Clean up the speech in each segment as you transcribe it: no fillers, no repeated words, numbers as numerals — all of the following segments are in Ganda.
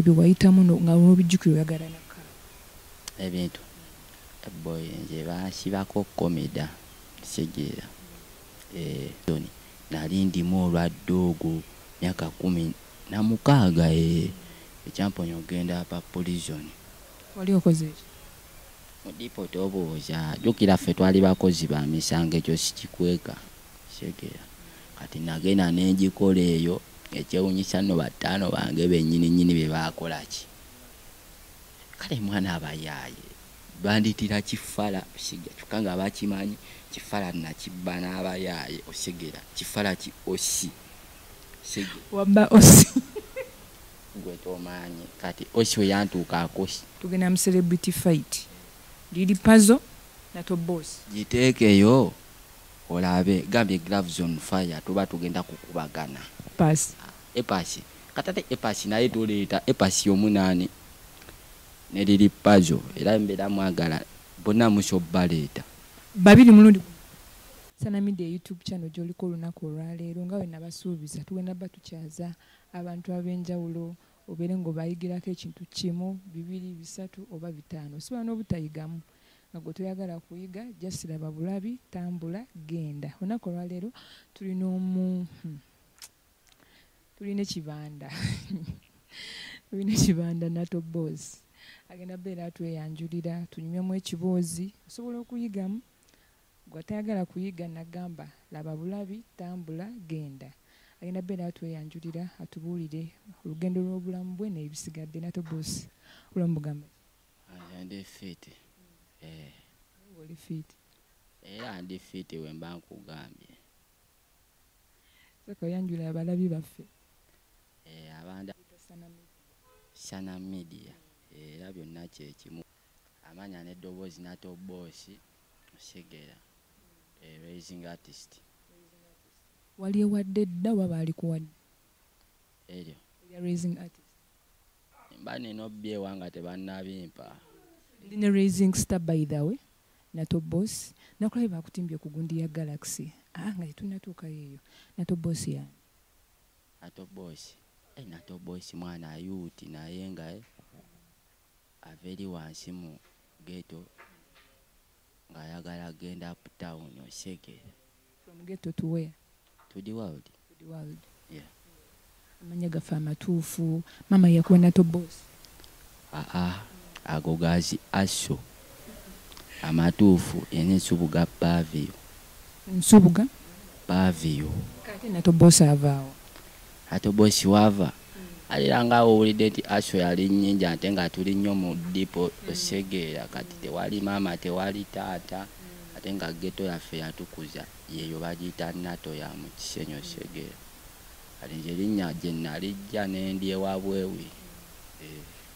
Byewayitamu nga n'obijjukira oyagala nakka. Ebintu boy nze bansibako komeda kitegeera. Nali ndimu olwa ddoogo myaka 16, ekyamponya okugenda pa prison. Wali okoze ki? Mu depot obuuza, jjukira ffe twali bakozi ba misango, ekyo sikikweka, kitegeera. Kati nagenda ne ngikola eyo, ekyewuunyisa nno bataano bange bennyini nnyini be baakola ki. Kale mwana abayaaye banditira kifala kyokka nga bakimanyi kifala nakibba n'abayaaye, osigera kifala ki osi. Wabba osi. Gwe tomanyi kati osi we yantuukaako. Tugenda mu celebrity fight. Lil Pazo, Nato Boss. Giteekeyo olabe, gambye gloves on fire, tuba tugenda kukubagana. Pass. Epasi kati ate Epasi naye toleeta Epasi omunaani ne Lil Pazo, era mbeera mwagala bonna musobaleeta. Babiri mulundi. Sana Media YouTube channel gy'oliko olunaku olwaleero, nga bwe nabasuubiza tugenda bba tukyaza abantu ab'enjawulo obeere ng'obayigirako ekintu kimu, bibiri, bisatu oba bitaano. Osobola n'obutayigamu nga gwe toyagala kuyiga, just laba bulabi, tambula, genda. Olunaku olwaleero tulina omu tulina ekibanda, tulina ekibanda Nato Boss. Agenda bbeera atweyanjulira, tunyumyemu ekiboozi, osobola okuyigamu. Gwe atayagala kuyiga nagamba laba bulabi, tambula, genda. Agenda bbeera atweyanjulira, atubuulire olugendo lw'obulamu bwe n'ebisigadde. Nato Boss, obulamu bugamba? Ndi fit. Oli fit? Era ndi fit we mba nkugambye. Sooka oyanjula abalabi baffe. Abanda Sana Media, era byonna kyekimu. Amanya n'eddoboozi Nato Boss, osigera raising artist. Wali ewadde dda oba baalikuwadde? Eryo erya raising artist. Mba nina obbyewa nga tebannabimpa. Ndi ne raising star, by the way, Nato Boss. Nakulabye bakutimbye ku gundi ya Galaxy. Nga tetunnatuukayo eyo. Nato Boss yani? Nato Boss, Nato Boss mwana youth, naye nga ava eri wansi mu ghetto ng'ayagala genda uptown, osegeera. From ghetto to where? To the world. To the world. Yeah. Amanya gaffe amatuufu, maama yakuwa Nato Boss? Aa, ago gazi aso amatuufu ena Nsubuga Pavio. Nsubuga? Pavio. Kati Nato Boss avaawo? Nato Boss wava alira nga owulidde nti aso yali nnyingi ate nga tuli nnyo mu depot, osegeera. Kati tewali maama, tewali taata, ate nga ghetto yaffe yatukuza yeeyo bagiyita Nato ya mu Kisenyi, osegeera. Kati nze erinnya gye nalijja ne ndi ewabwewi.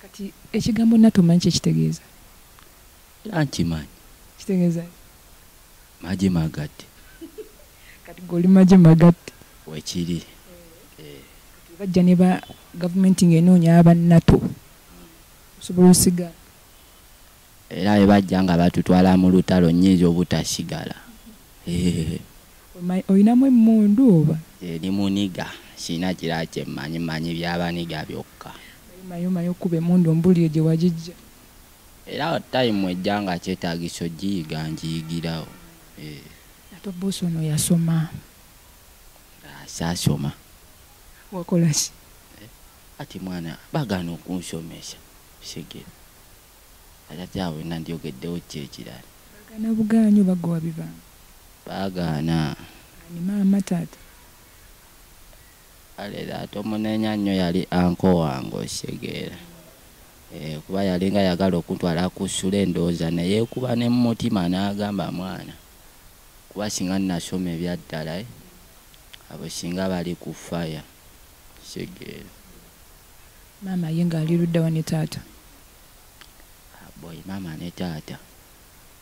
Kati ekigambo Nato manyi kyekitegeeza? Era nkimanyi. Kitegeeza ki? Magye magatte. Kati gwe oli magye magatte? Wekiri. Bajja ne ba gavumenti ng'enoonya abannato, osobola osigala? Era bwe bajja nga batutwala mu lutalo, nnyinza obutasigala. Olinamu emmundu oba? Eri muniga, sirina kirala kye mmanyi, mmanyi byabaniga byokka. Manyi omanyi okkuba emmundu, ombuulire gye wagijja. Era time ejja nga kyetaagisa ogiyiga, ngiyigirawo. Nato Boss ono yasoma? Saasoma. Wakola ki? Ati mwana bagaana okunsomesa, segera. Ate awo nandyogeddewo ki ekirala? Bagaana bugaanyi oba gwe wabivaamu? Baagaana. Ani, maama, taata? Kale era tomunenya nnyo, yali uncle wange, osegeera. Kuba yalinga ayagala okuntwala ku ssula endowooza ne yeekuba ne mu mutima n'agamba mwana kuba singa nasoma ebyaddala, abo singa bali ku fire, kitegeera. Maama ye ng'ali ludda wa ne taata? Boy, maama ne taata,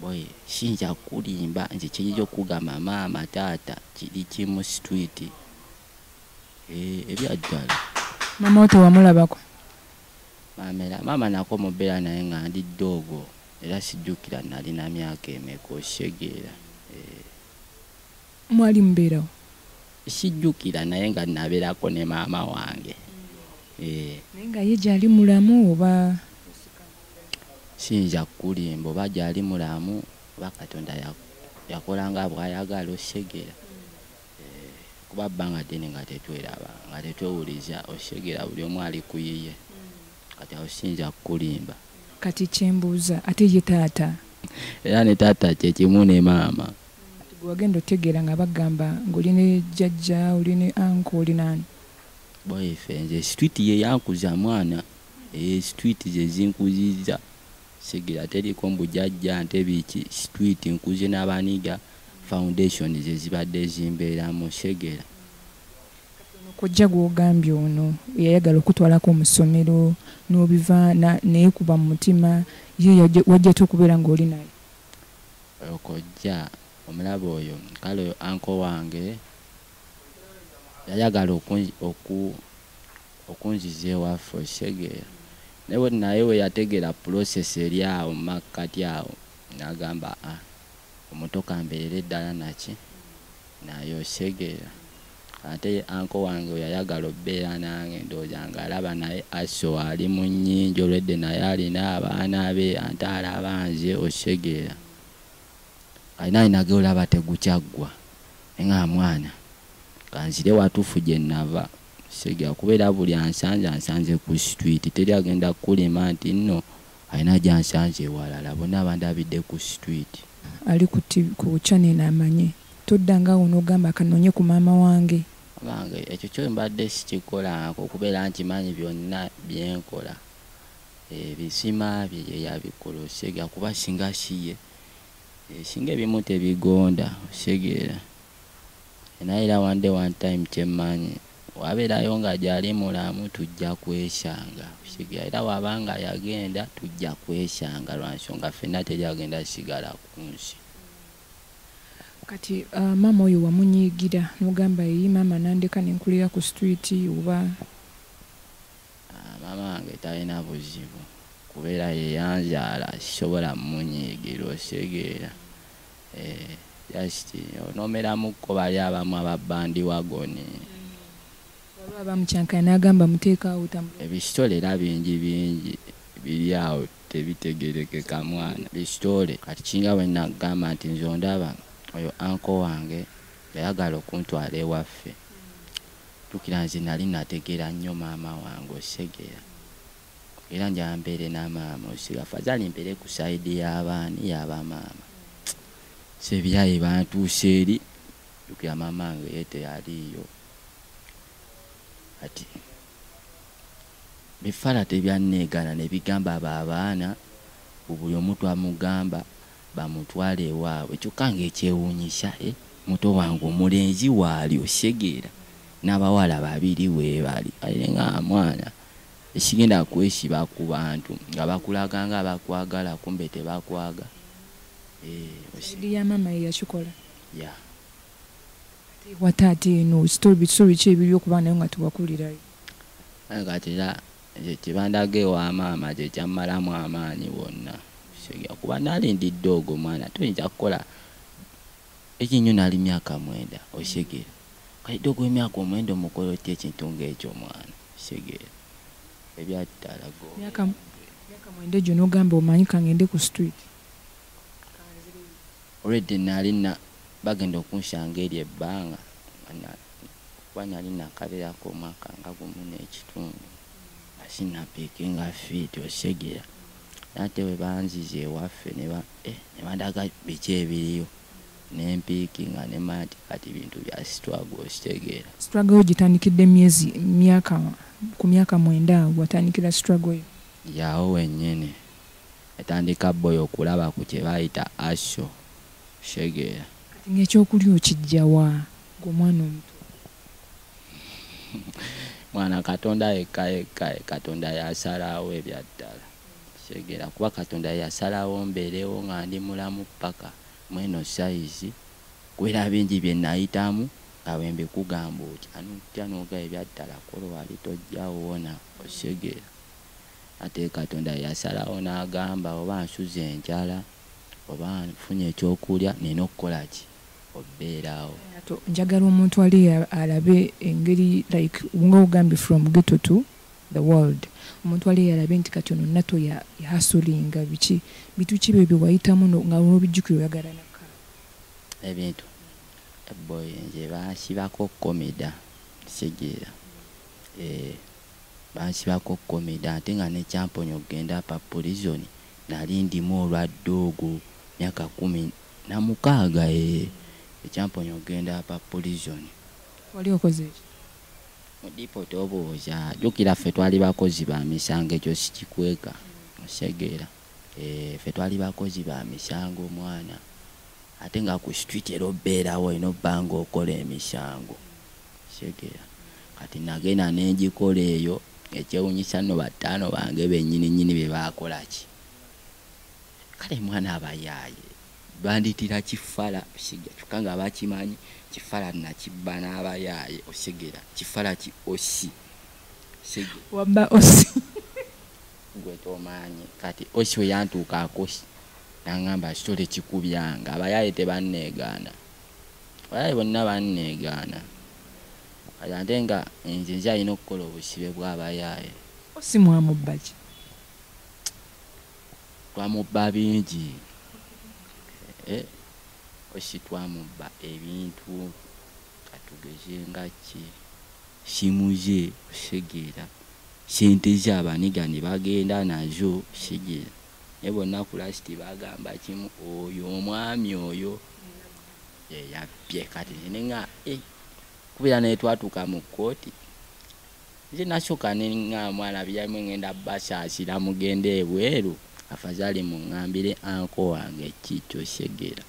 boy, siyinza kukulimba, nze kiyinza okukugamba maama taata kiri kimu street, ebyaddala. Maama wo tewamulabako? Maama era maama nako mubeera naye nga ndi ddoogo, era sijjukira nalina myaka emeka, okitegeera. Mwali mubeerawo? Sijjukira, naye nga nabeerako ne maama wange. Naye nga ye gyali mulamu oba? Siyinza kukulimba oba gyali mulamu oba Katonda yakola nga bw'ayagala, osegeera. Kuba bbanga ddene nga tetweraba, nga tetwewuliza, osegeera, buli omu ali ku yiye. Kati awo siyinza kukulimba. Kati kyembuuza, ate ye taata? Era ne taata kyekimu ne maama. Gwe wagenda otegeera nga bagamba ng'oli ne jjajja, oli ne uncle, oli nani? Boyfriend, nze street ye yankuza mwana. Street ze zinkuzizza. Segera teriko mbu jjajja nte biki, street nkuze n'abaniga, foundation ze zibadde zimbeeramu, segera. Kojja gw'ogambye ono yayagala okutwalako mu ssomero n'obiva neekuba mu mutima, ye wajja ty okubeera ng'oli naye? Oyo kojja omulaba oyo, kale oyo uncle wange yayagala okunziza ewaffe, osegeera. Naye we yategeera process eri awo mu makkati awo, n'agamba omuto kambeerere ddala naki naye, osegeera. Ate uncle wange we yayagala obbeera nange, ndowooza ng'alaba naye aso ali mu nnyingi olwedde, naye alina abaana be ate alaba nze, osegeera. Alina nage olaba tegukyaggwa, naye nga mwana kanzire watuufu gye nnava, osegeera, kubeera buli ansanze ansanze ku street, teri agenda kukulima nti nno alina gy'ansanze ewalala, bonna bandabidde ku street. Ali ku channel amanye toddanga awo n'ogamba kanoonye ku maama wange. Abange ekyo kyo mbadde sikikolangako okubeera nkimanyi byonna bye nkola ebisima bye ye yabikola, osegeera, kuba singa si ye, singa ebimu tebigonda, osegeera. Naye era one day one time kyemmanyi wabeerayo nga gyali mulamu tujja kwesanga, osegeera, era waba nga yagenda tujja kwesanga lwa nsonga ffenna teri agenda sigala ku nsi. Kati maama oyo wamunyiigira n'ogamba eyi maama nandeka ne nkulira ku street oba? Maama wange talina buzibu kubeera ye yanzaala, sisobola mmunyiigira, osegeera. Just onoomeramuko bali abamu aba bandwagon. Waliwo abamukyankana n'agamba muteeka awo tambula. Ebisitole era bingi bingi biri awo tebitegeerekeka mwana. Bisitole kati kinga bwe nagamba nti nze ondaba oyo uncle wange yayagala okuntwala ewaffe. Jjukira nze nali nategeera nnyo maama wange, osegeera. Era njagala mbeere na maama, osegeera, afadhali mbeere ku side y'abaani y'abamaama. So ebyayi bantuusa eri, jjukira maama wange ye teyaliiyo. Kati bifaala tebyanneegaana ne bigamba abo abaana buli omu twamugamba bamutwale ewaabwe, kyokka ng'ekyewuunyisa muto wange omulenzi waali, osegeera, n'abawala babiri weebali. Kale nga mwana ekigenda kwesiba ku bantu nga bakulaga nga bakwagala kumbe tebakwagala. Side ya maama ye yakikola? Yeah. Wa taata eno story ki ebiri okuba naye nga tewakulirayo? Kati era nze kibandaga ewa maama kye kyammalamu amaanyi wonna, osegeera, kuba nalindidde ogwo mwana toyinza kukola ekinyo nali myaka 9, osegeera. Kati dde ogw'emyaka 9 omukola otya ekintu ng'ekyo mwana, osegeera. Ebyaddala go. Myaka 9 egyo n'ogamba omanyi kangende ku street. Already nali bagenda okunsanga eri ebbanga, kuba nali nakabeerako omwaka nga gumu n'ekitundu nga sinnapiikinga feet, osegeera. Ate bwe banziza ewaffe ne bandaga biki ebiriyo ne mpiikinga ne mmanya nti kati bintu bya struggle, ositegeera. Struggle yo gitandikidde myezi myaka ku myaka 9 awo watandikira struggle yo? Yawo wennyini etandika boy okulaba ku kye bayita aso, osegeera. Kati ng'ekyokulya okijja wa ng'omwana omuto? Mwana Katonda yekka yekka, Katonda yasalawo ebyaddala, osegeera, kuba Katonda yasalawo mbeerewo nga ndi mulamu ppaka mweno sayizi, kubeera bingi bye nayitamu nga bwe mbikugamba otya n'otya n'ogamba ebyaddala kolo wali tojja wona, osegeera. Ate Katonda yasalawo n'agamba oba nsuze enjala oba nfunye ekyokulya nina okukola ki obeeraawo. Njagala omuntu ali alabe engeri like nga ogambye from ghetto to the world. Omuntu ali yalabe nti kati ono Nato yahasulinga biki bitu ki bye wayitamu nga olw'obijjukira oyagala naka ebintu boy nze bansibako komida kitegeera bansibako komida ate nga nekyamponya okugenda pa prison nali ndimu olwa ddoogo myaka 16 ekyamponya okugenda pa prison. Wali okoze ki? Mu depot obuuza jjukira ffe twali bakozi ba misango ekyo sikikweka osegeera ffe twali bakozi ba misango omwana ate nga ku street era obeerawo olina obba ng'okola emisango osegeera. Kati nagenda n'engikola eyo ekyewuunyisa nno bataano bange bennyini nnyini be baakola ki kale mwana abayaaye banditira kifala kyokka nga bakimanyi kifala nakibba n'abayaaye osegeera kifala ki osi wabba osi gwe tomanyi. Kati osi we yantuukaako nangamba kitole kikubyanga abayaaye tebanneegaana abayaaye bonna banneegaana kati ate nga nze nze alina okukola obusibe bw'abayaaye. Osi mwamubba ki? Twamubba bingi osi twamubba ebintu katugeze nga ki simu ze osegeera sente ze abaniga ne bagenda nazo osegeera naye bonna ku lasiti bagamba kimu oyo omwami oyo yeyabbye. Kati nenga kubeera naye twatuuka mu kkooti nze nasooka nenga mwana byammwe ngenda basaasira mugende ebweru afazali muŋŋambire anko wange ki kyosegeera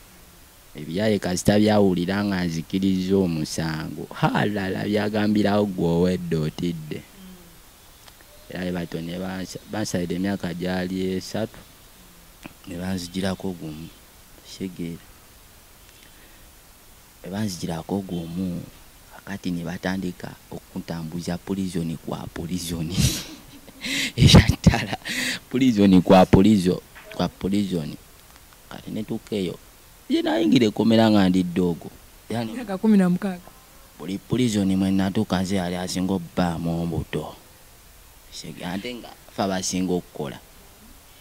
ebyaye kasita byawulira nga nzikiriza omusango halala byagambirawo gwe owedde otidde. Era batyo ne bansalira emyaka gyali 3 ne banzigirako gumu osegeera ne banzigirako gumu akati ne batandika okuntambuza pulizoni kwa pulizoni ekyantala pulizoni kwa pulizoni. Kati netuuka eyo ye nayingira ekomera nga ndi ddoogo myaka 16 buli pulizoni mwe natuuka nze yali asinga obbaamu ombuto ate nga ffe abasinga okukola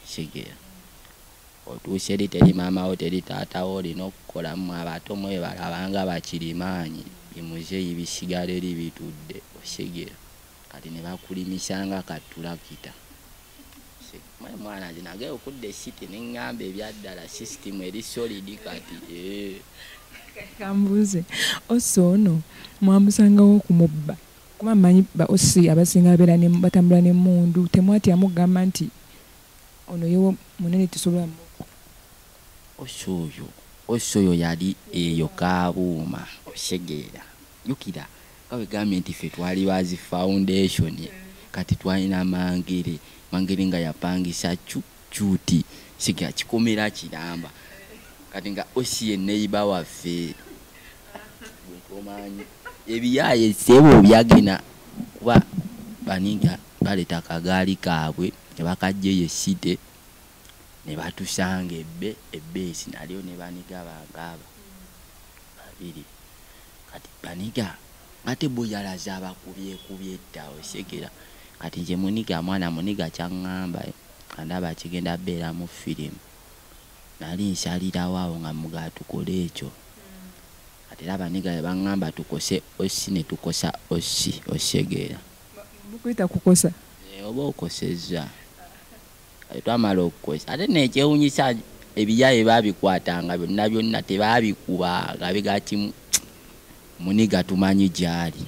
kitegeera otuuse eri teri maama wo teri taata wo olina okukola mmwe abato mwebalabanga bakirimaanyi bimuzeeyi bisigala eri bitudde osegeera. Kati ne bakulimisa nga katulakita mwana nze nagenda okudda esiti ne ŋŋamba ebyaddala sisitimu eri solidi kati Kambuuze osi ono mwamusangawo okumubba kuba mmanyi ba osi abasinga babeera batambula n'emmundu temwatyamu kugamba nti ono ye munene tusobola Osi oyo yali eyo Kabuuma osegeera. Jjukira nga bwe gambye nti ffe twali bazi foundation kati twalina Mangere Mangere nga yapangisa cuti siga kikomera kiramba kati nga osi ye neighbor waffe gwe ebiyaaye ssebo byagenda kuba baninga baleeta akagaali kaabwe ne bakajja eyo esite ne batusanga ebbeesi nalyo ne baniga bangaaba babiri. Kati baniga ate bo yalaze abakubyekubye edda osegeera. Kati nze muniga mwana muniga kyaŋŋamba andaba kigenda bbeera mu firimu nali nsalirawo awo nga mugaa tukole ekyo. Kati era baniga bwe baŋŋamba tukose osi ne tukosa osi osegeera. Mukuyita kukosa? Oba okosezza. Kati twamala okukosa ate nekyewuunyisa ebiyaaye baabikwatanga byonna byonna tebaabikuba nga biga kimu muniga tumanyi gy'ali.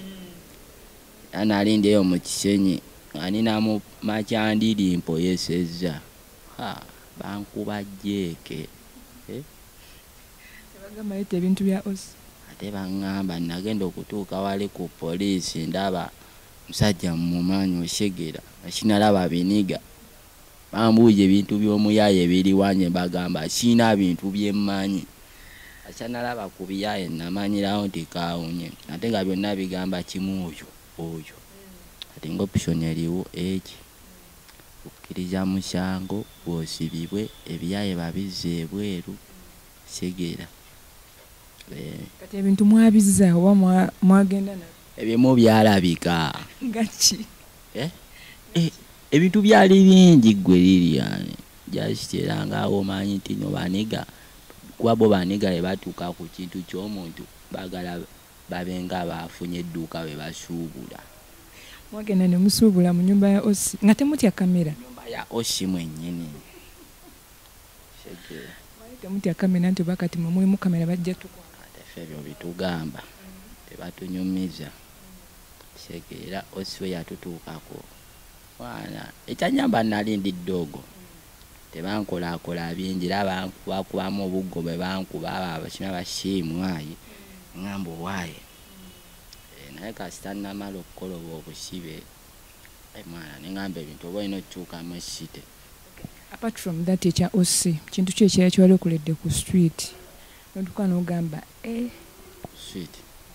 Era nali ndi eyo mu Kisenyi nga nina makyandiri mpoyesezza bankuba jjeeke. Tebagamba leeta ebintu bya osi? Ate baŋŋamba nagenda okutuuka wali ku poliisi ndaba musajja mmumanyi osegeera sinalaba biniga bambuuza ebintu by'omuyaaye ebiriwa nze mbagamba sirina bintu bye mmanyi. Asanalaba ku biyaaye namanyirawo nti kaawunye ate nga byonna bigamba kimu oyo oyo. Kati nga option eriwo eki kukkiriza musango gw'osibibwe ebiyaaye babizze ebweru osegeera. Kati ebintu mwabizza oba mwagenda nabyo? Ebimu byalabika. Nga ki? Ebintu byali bingi gwe Lilian. Just era ngaawo omanyi nti no baniga kuba bo baniga bwe batuuka ku kintu ky'omuntu baagala babe nga baafunye edduuka bwe basuubula. Mwagenda ne musuubula mu nnyumba ya Osi nga temutya kamera. Nnyumba ya Osi mwennyini. Temutya kamera nti oba kati mwe mulimu kamera bajja tukwata. Ate ffe ebyo bitugamba tebatunyumiza. Era Osi we yatutuukako mwana ekyanyamba nali ndi ddoogo. Tebankolaakola bingi era bankubakubamu obuggo bwe bankuba abo abasima basiimu ayi ŋŋamba owaaye. Naye kasita namala okukola obwo obusibe mwana ne ŋŋamba ebintu oba olina okukyukamu esite. Apart from that ekya OC kintu ki ekirala kyewali okoledde ku street n'otuuka n'ogamba street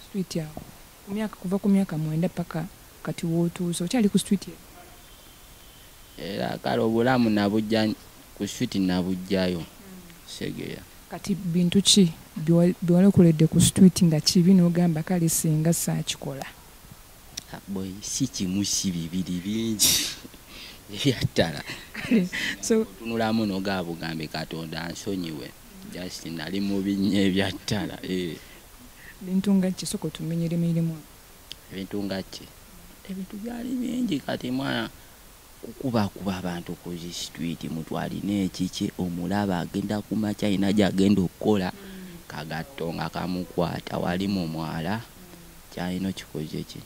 street awo ku myaka kuva ku myaka 9 paka kati w'otuuse okyali ku street? Era kale obulamu nabujja ku street nabujjayo segeera. Kati bintu ki bye wali okoledde ku street nga kibi n'ogamba kale singa saakikola? Boy si kimu si bibiri bingi ebyattala. So otunulamu n'ogamba bugambe Katonda ansonyiwe. Just nali mubi nnyo ebyattala. Bintu nga ki sooka otumenyere emirimu? Ebintu nga ki? Ebintu byali bingi kati mwana kukubakuba abantu ku zi street mutwalina ekiki omulaba agenda ku makya alina gy'agenda okukola kagatto nga kamukwata wali mu mwala kyalina okikoze ki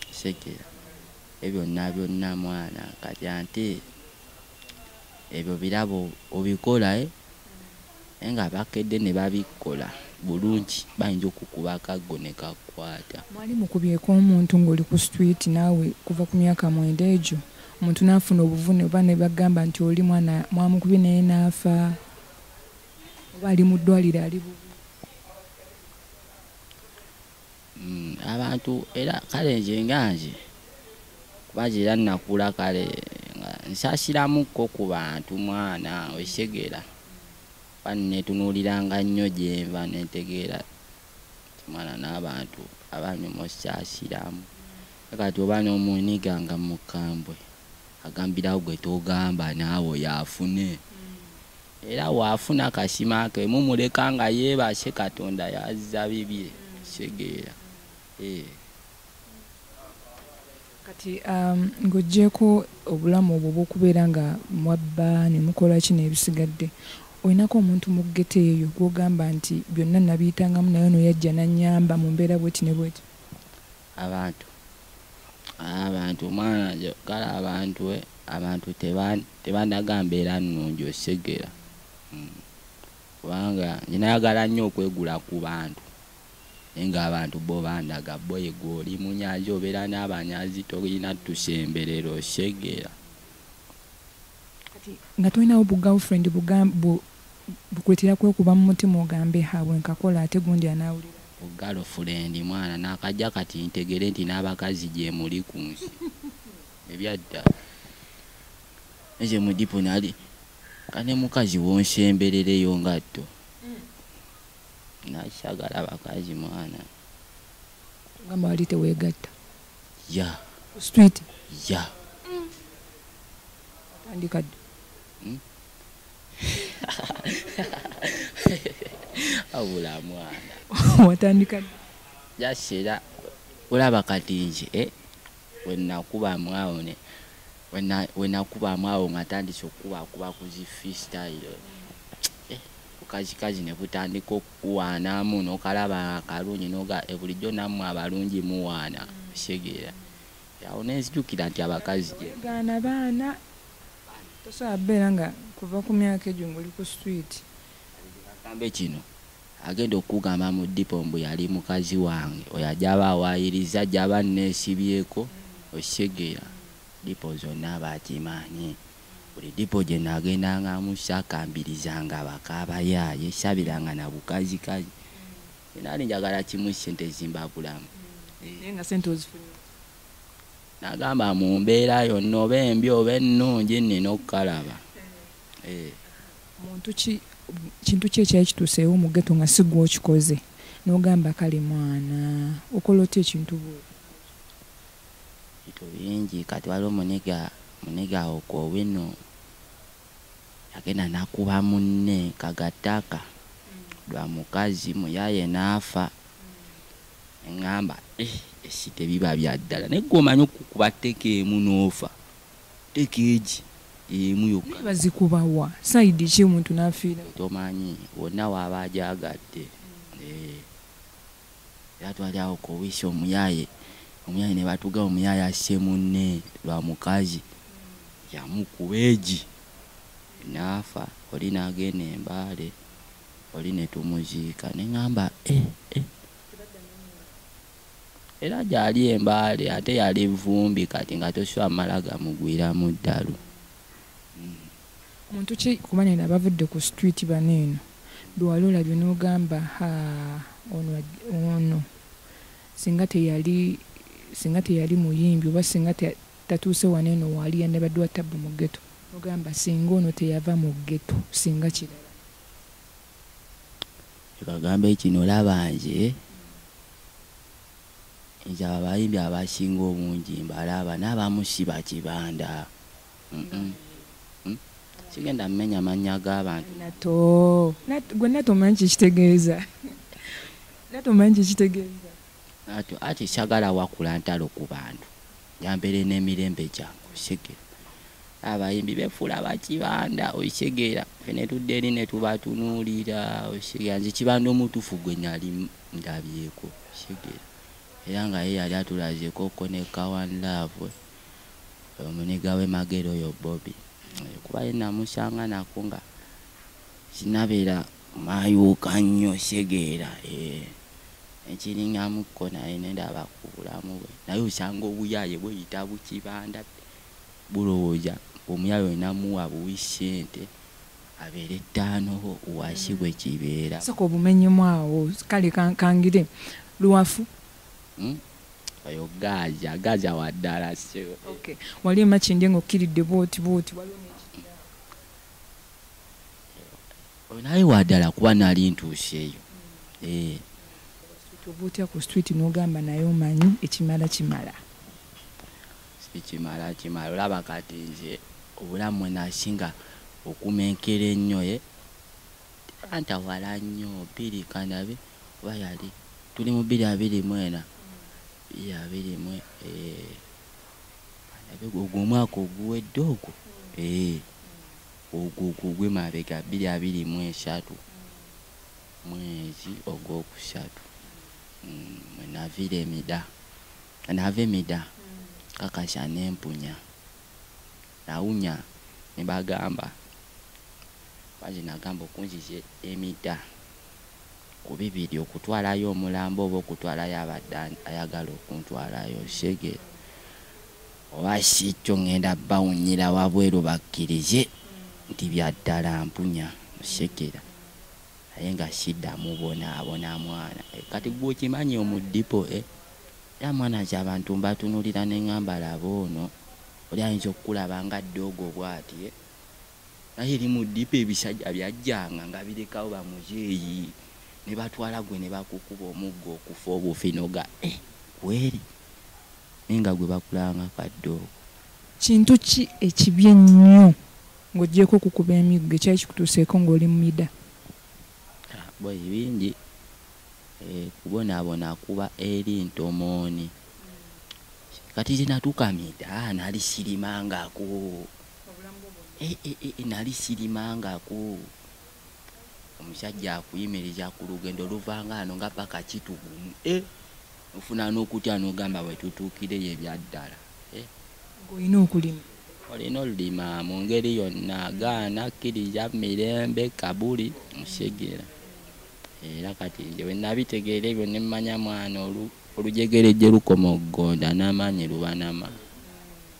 sekera ebyo byonna byonna mwana kati ate ebyo birabo obikola naye nga bakedde ne babikola bulungi bayinza okukuba akaggo ne kakwata. Mwali mukubyeko omuntu ng'oli ku street naawe kuva ku myaka 9 egyo omuntu n'afuna obuvune oba ne bagamba nti oli mwana mwamukubye naye n'afa oba ali mu ddwaliro ali bubi? Abantu era kale nze nga nze kuba nze era nakula kale nga nsaasiramukko ku bantu mwana osegeera. Netunuuliranga nnyo gye nva ne ntegeera nti mwana n'abantu abanyuma osaasiramu. Kati oba n'omuniga nga mukambwe agambirawo gwe togamba naawe yaafune. Era waafuna akasima ke mumuleka nga yeebase Katonda yazza bibye segeera. Kati ng'oggyeeko obulamu obwo obw'okubeera nga mwabba ne mukola ki n'ebisigadde, olinako omuntu mu ghetto eyo gw'ogamba nti byonna nabiyitangamu naye ono yajja n'annyamba mu mbeera bw'eti ne bw'eti? Abantu mwana kale abantu tebandaga mbeera nnungi osegeera. Kubanga nze nayagala nnyo okwegula ku bantu naye ng'abantu bo bandaga bo ye gwe oli munyazi obeera n'abanyazi tolina tusemberera osegeera. Kati nga tolinawo bu girlfriend bukuleetera kwekuba mu mutima ogambe ha bwe nkakola ate gundi anaawulira? Bu girlfriend mwana n'akajja kati ntegere nti n'abakazi gye muli ku nsi ebyadda. Nze mu dipo nali kane mukazi wonsemberereyo nga tto. Nakyagala bakazi mwana. Ogamba wali teweegatta? Ya. Ku street? Ya. Watandika ddi? Abula mwana. Watandika ddi? Just era olaba kati nze we nakubamu awo nga ntandise okukubakuba ku zi freestyle. Bukazikazi ne butandika okukuwaanamu n'okalaba akalungi n'oga bulijjo nammwe abalungi muwaana osegeera. Awo ne nzijukira nti abakazi gye. Gaana baana tosobola kubeera nga kuva ku myaka egyo ng'oli ku street. Gambe kino agenda okugamba mu dipo mbu yali mukazi wange oyo ajja aba awaayiriza ajja aba anneesibyeko osegeera. Dipo zonna bakimanyi. Buli dipo gye nagendangamu saakambirizanga bakaabayaaye sabiranga na bukazikazi. Nali njagala kimu ssente zimbabulamu. Naye nga ssente ozifunye? Nagamba mu mbeera yonna oba embi oba ennungi nnina okukalaba. Muntu ki kintu ki ekyali kituuseewo mu ghetto nga si ggwe okikoze n'ogamba kale mwana okola otya ekintu bw'otyo? Bintu bingi. Kati waliwo muniga okowino yagenda nakuba munne kagataka lwa mukazi muyaye n'afa. Ngamba esi tebiba bya ddala, naye gwe omanyi okukuba tteka emu n'ofa, tteka egi emu yokka. Bazikubawa sayidi ki omuntu n'afiira? Tomanyi, wonna waaba ajagadde. Era twali awo kowisi omuyaye ne batuga omuyaye asse munne lwa mukazi, yamukuba egi n'afa, oli n'agenda Embaale, oli ne tumuziika. Ne ŋŋamba era gyali Embaale ate yali vvumbi, kati nga tosobola mala gamugwiramu ddalu. Muntu ki kubanga eno abavudde ku street bano eno bwe wali olabye n'ogamba ono singa teyali muyimbi oba singa tatuuse wano eno waali yandibadde wa tabbu mu ghetto, n'ogamba singa ono teyava mu ghetto singa kirala? Bagambe kino, olaba nze abayimbi abasinga obungi mbalaba n'abamu si bakibanda. Sigenda mmenya mannya g'abantu. Nato gwe nato omanyi kikitegeeza? Nato omanyi kikitegeeza? Nato ati sagala wakula ntalo ku bantu, njambeere n'emirembe gyange. Osegeera abayimbi befuula bakibanda, osegeera ffe ne tudda eri ne tubatunuulira. Osegeera nze kibanda omutuufu gwe nali ndabyeko, osegeera era nga ye yali atulazeeko ne One Love omuniga w'e Magere oyo Bobby, kuba ye namusanga nako nga sinabeera mayuuka nnyo, osegeera ekiringamukko naye nendaba ku bulamu bwe. Naye osanga obuyaaye bweyita bukibanda, bulowooza omuyaye olina muwa buwi ssente abeere ttaano wasi bwe kibeera. Sooka obumenyemu awo, kale kangire Luwafu. Oyo Gaza wa ddala. Okay. Wali Makindye ng'okkiridde bwoti bwoti, waliwo n'ekirala. Oyo naye wa ddala kuba nali ntuuseeyo. Oba otya ku street n'ogamba naye omanyi ekimala kimala? Ekimala kimala. Olaba kati nze obulamu bwe nasinga okumenkera ennyo, antawala nnyo bbiri kandabe oba yali tuli mu 2024 2024 ogwo omwaka oguwedde ogwo ogwo ogw'emabega 2023 mwezi ogwokusatu mwe naviira emida, nava emida kakasa nempunya nawunya ne bagamba bazi nagamba okunziza emida ku bibiri okutwalayo omulambo oba okutwalayo abadde ayagala okuntwalayo shege oba si kyo ngenda bawunyira wabweru bakkirize nti bya ddala mpunya shegera naye nga siddamu bonaabona mwana. Kati gwe okimanyi omudipo era mwana nti abantu mbatunuulira ne ŋŋamba laba ono oli ayinza okukulaba nga ddoogo bw'ati naye eri mu ddipo ebisajja byajjanga nga birekawo bamuzeeyi ne batwala gwe ne bakukuba omuggo okufa obufi noga kweri naye nga gwe bakulanga kaddoogo. Kintu ki ekibi ennyo ng'oggyeko okukuba emiggo ekyali kikutuuseeko ng'oli mu mida? Bwe bingi kubonaabona kuba eri ntomooni. Kati nze natuuka mida nali sirimangako nali sirimangako. Omusajja akuyimiriza ku lugendo luvanga ano nga paka kitugumu ofuna n'okutya n'ogamba bwe tutuukireyo ebya ddala. Ng'olina okulima? Olina olulima mu ngeri yonna, gaana kkiriza mirembe kabuli nsegeera. Era kati nze bwe nabitegeera ebyo ne mmanya mwana olujegere gye lukoma okugonda n'amaanyi luba n'amaanyi.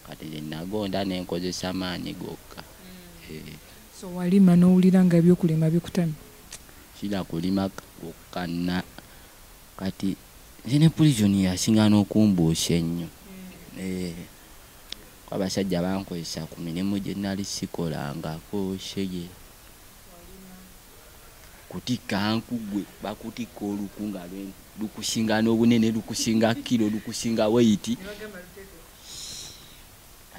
Kati nze nagonda ne nkozesa maanyi gokka. So walima n'owulira nga ebyokulima bikutamye? Sira kulima kwokka na kati nze ne prison yasinga n'okumbuusa ennyo. Abasajja bankozesa ku mirimu gye nali sikolangako shege. Kutikka nkugwe bakutikka oluku nga lukusinga n'obunene lukusinga kiro lukusinga weight.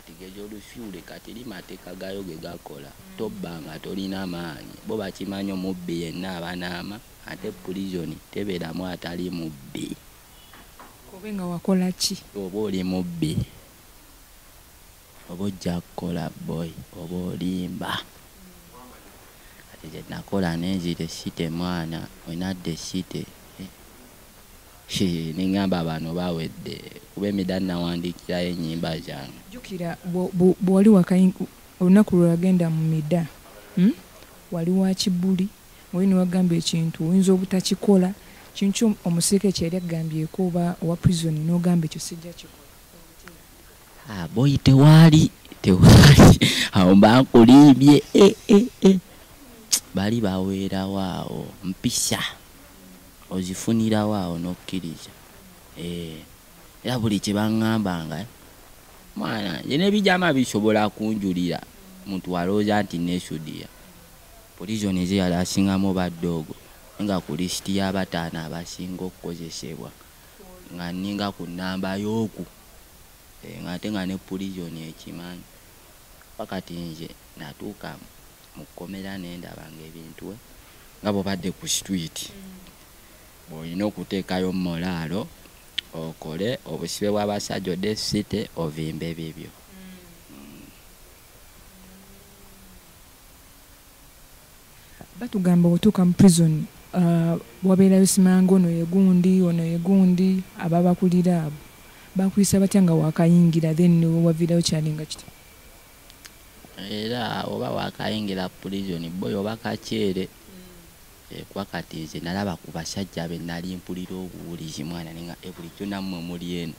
Kati gejo olusyule kati limateeka gayo ge gakola. Tobbanga tolina maanyi. Bo bakimanyi omubbi yenna abanaama ate prison tebeeramu atali mubbi. Obe nga wakola ki? Oba oli mubbi. Oba ojja kukola boy oba olimba. Kati gye nakola nenzira esite mwana wenadda esite nengamba bano bawedde kuba emida nawandiikirayo ennyimba zange. Jjukira bw'wali olunaku lwe wagenda mu mida wali wa kibuli oli ne wagamba ekintu oyinza obutakikola kintu omusirikale kye yali agambyeko oba owa prison n'ogamba ekyo sijja kikola. Boyi tewaali awo mba nkulimbye bali baweerawo awo mpisa ozifunirawo awo n'okkiriza. Era buli kye baŋŋambanga mwana nze n'ebijama bisobola kunjulira muntu alowooza nti neesudiya. Prison ze yali asingamu baddoogo nga ku lisiti y'abataano abasinga okukozesebwa nga nninga ku nnamba y'oku ng'ate nga ne prison ekimanyi. Pakati nze natuuka mu kkomera ne ndaba ng'ebintu nga bw'obadde ku street bw'olina okuteekayo molaalo okole obusibe bw'abasajja odde city ovimbe bibyo. Batugamba bw'otuuka mu prison wabeerayo simanga ono ye gundi ono ye gundi ababakulira abo bakuyisa batya nga wakayingira then waviirayo kyalinga kiti? Era oba wakayingira prison boy oba kakyere kuba kati nze nalaba ku basajja be nali mpulira obuwulizi mwana nenga bulijjo nammwe muli eno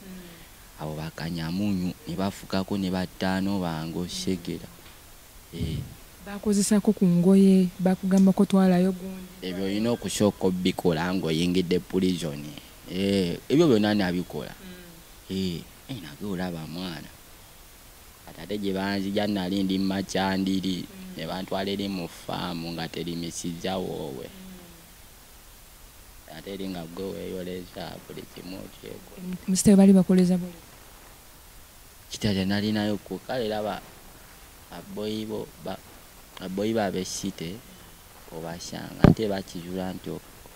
abo bakanyamunyu ne bafukako ne battaano bange oshegera. Bakozesako ku ngoye bakugambako twalayo gundi. Ebyo olina okusooka obikola ng'oyingidde prison. Ebyo byonna nabikola. Nage olaba mwana kati ate gye banzija nali ndi makyandiri ne bantwala eri mu faamu nga terimisiza woowe. Ate eri nga gwe weeyoleza buli kimu okyeko. Musitabe bali bakoleza buli? Kitalya nalinayo ku kale raba aboyi bo aboyi babesite obasanga ate bakijula nti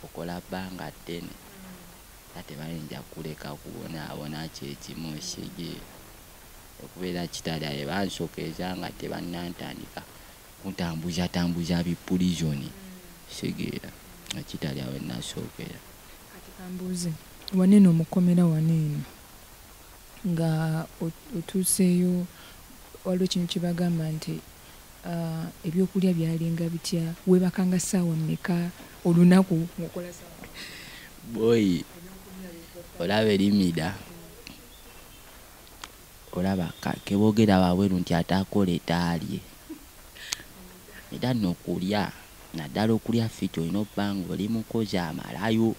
okola bbanga ddene ate bayinza kuleka kubonaabona kyekimu ekigi okubeera kitalya ye bansokeeza nga tebannantandika kuntambuza tambuza bipulizoni segeera kitalya we nasookera. Kati kambuuze waneeno omukomera waneeno nga otuuseeyo waliwo ekintu kye bagamba nti ebyokulya byalinga bitya weebakanga ssaawa mmeka olunaku ng'okola ssaawa? Boyi olaba erimida olaba keboogera wabweru nti ataakole taalye. Era nno okulya naddala okulya fiti olina okuba ng'oli mukozi amalayo.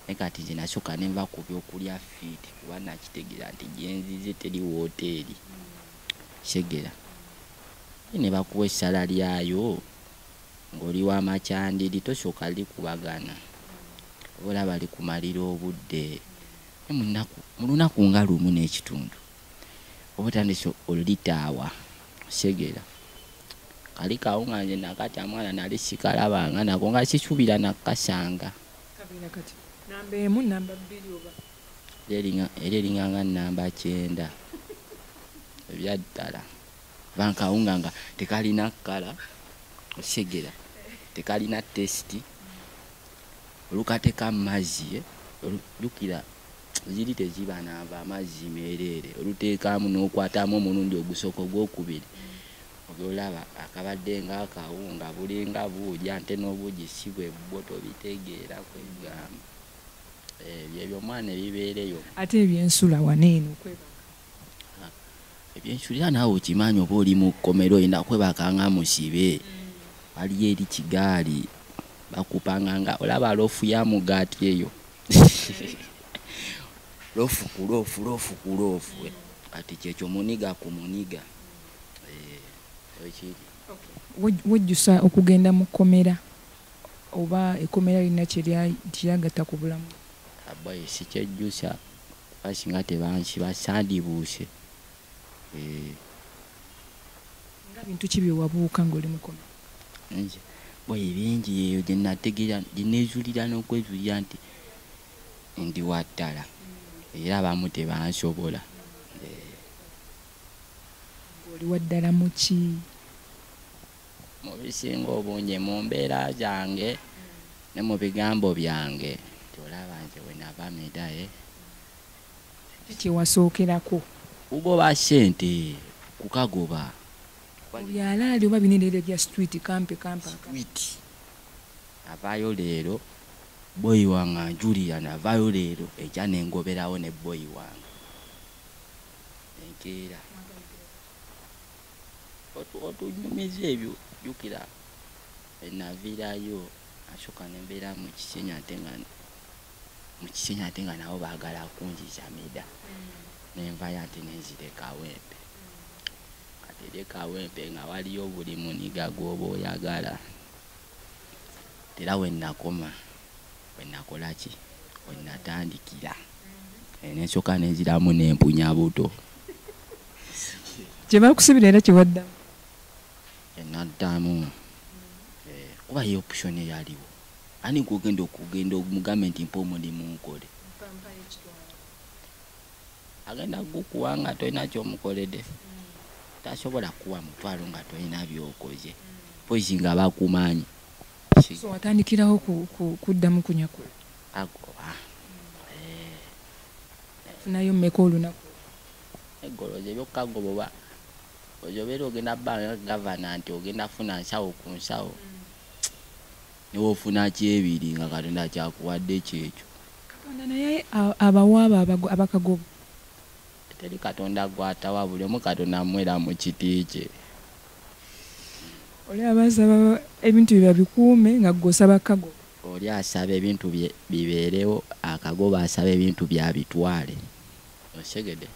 Naye kati nze nasooka ne nva ku byokulya fiti kuba nakitegeera nti gye nzize teri wooteeri segera. Ne bakuwa essala lyayo ng'oli wa makyandiri tosooka likubagana oba olaba likumalira obudde. Mu lunaku nga lumu n'ekitundu oba otandise olitaawa segera. Kali kawunga nze nakatya mwana nali sikalabanga nako nga sisuubira nakkasanga. Kabeera kati namba emu namba bbiri oba? Era eringa nga namba 9 ebyaddala. Bankawunga nga tekalina kkala osegera tekalina tesiti olukateeka mu mazzi jjukira ziri teziba nava amazzi meereere oluteekamu n'okwatamu omulundi ogusooka ogwokubiri olaba akabadde ng'akawunga bulinga buugi ate n'obuugi si bwe bwo tobitegeera kwegamba. Ebyo omwana ebibeera eyo. Ate ebyensula wano eno okwebaka? Ebyensulira naawe okimanyi oba oli mu kkomera olina kwebaka nga musibe. Waliyo eri kigaali bakupanga nga olaba loofu ya mugaati eyo. Loofu ku loofu loofu ku loofu. Kati kyekyo muniga ku muniga. Wejjusa okugenda mu kkomera oba ekkomera lirina kye lyagatta ku bulamu? Aboyi sikyejjusa kuba singa tebansiba sandibuuse. Nga bintu ki bye wabuuka ng'oli mukono? Nze boyi bingi eyo gye nategeera, gye neezuulira n'okwezuulira nti ndi wa ddala, era abamu tebansobola. Ng'oli wa ddala mu ki? Mu bisinga obungi mu mbeera zange ne mu bigambo byange. Tolaba nze we nava midaye. Ki kye wasookerako? Kugoba ssente, kukagoba. Byalaali oba binene bya street kampe kampe. Street. Navaayo leero, boyi wange anjulira, navaayo leero enkya ne ngoberawo ne boyi wange. Enkeera. Otunyumiza ebyo, jjukira naviirayo asooka ne mbeera mu Kisenyi ate nga mu Kisenyi ate nga nabo baagala kunziza mida. Ne nvaayo ate ne nzira e Kawempe. Kati eri e Kawempe nga waliyo buli muniga gw'oba oyagala. Era we nakoma, we nakola ki, we natandikira. Ne nsooka ne nziramu ne mpunya buto. Kye baakusibira era kye waddamu? Naddamu. Kuba ye option eyaliwo. Ani gw'ogenda okugenda omugambe nti mpa omulimu nkole? Agenda kukuwa nga tolina ky'omukoledde. Tasobola kuwa mutwalo nga tolina by'okoze. Mpozi nga bakumanyi. So watandikirawo kuddamu kunyakula? Agoba. Funayo mmeka olunaku? Eggoloza eby'okukagoba oba obeera ogenda bbanga gavana nti ogenda funa nsawo ku nsawo. Ne w'ofuna kyebiri nga Katonda kyakuwadde kyekyo. Katonda naye abawa abo abakagoba? Teri Katonda gw'atawa, buli omu Katonda amuwera mu kiti kye. Oli aba asaba ebintu bye babikuume nga ggwe osaba kagoba. Oli asaba ebintu bye bibeerewo, akagoba asaba ebintu by'abitwale. Okitegedde?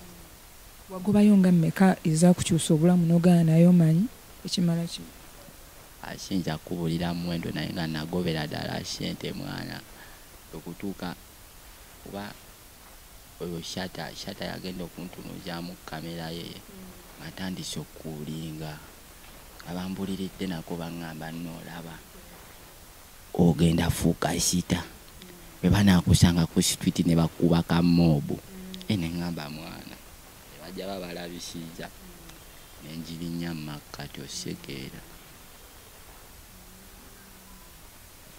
Wagobayo nga mmeka ezaakukyusa obulamu n'ogaana naye omanyi ekimala kino? Siyinza kukubuulira muwendo naye nga nagobera ddala ssente mwana okutuuka kuba oyo Shata yagenda okuntunuzaamu kamera ye nga ntandise okukuulinga. Abambuliridde nako baŋŋamba nno olaba ogenda fuuka sita. Bwe banaakusanga ku street ne bakuba ka mob. Ne ŋŋamba mwana ne bajja babalabisizza ne ngirinnya mu makkati ossekeera.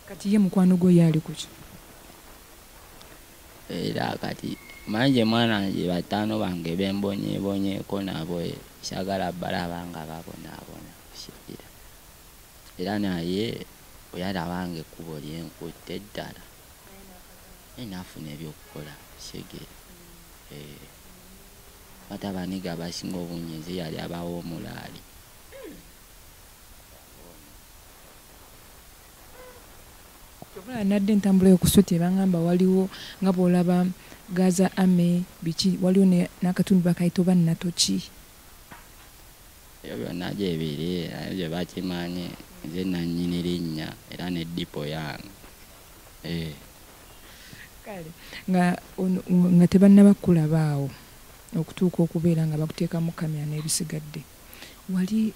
Kati ye mukwano gwo ye ali ku ki? Era kati omanyi nze mwana nze bataano bange be mbonyeebonyeeko nabo saagala balaba nga babonaabona kusikira. Era naye bwe yalaba ng'ekkubo lye nkutte ddala naye n'afuna ebyokukola kitegeera. Ate abaniga abasinga obungi nze yali abawa omulaali. Kyova nadde entambula yo ku street ebangamba waliwo nga bw'olaba Gaza Army biki waliwo n'akatundu bakayita oba Natoki. Ebyo byonna gye biri naye gye bakimanyi nze nannyini linnya era ne ddipo yange. Kale nga tebannaba kukulaba awo okutuuka okubeera nga bakuteekamu kamera n'ebisigadde, wali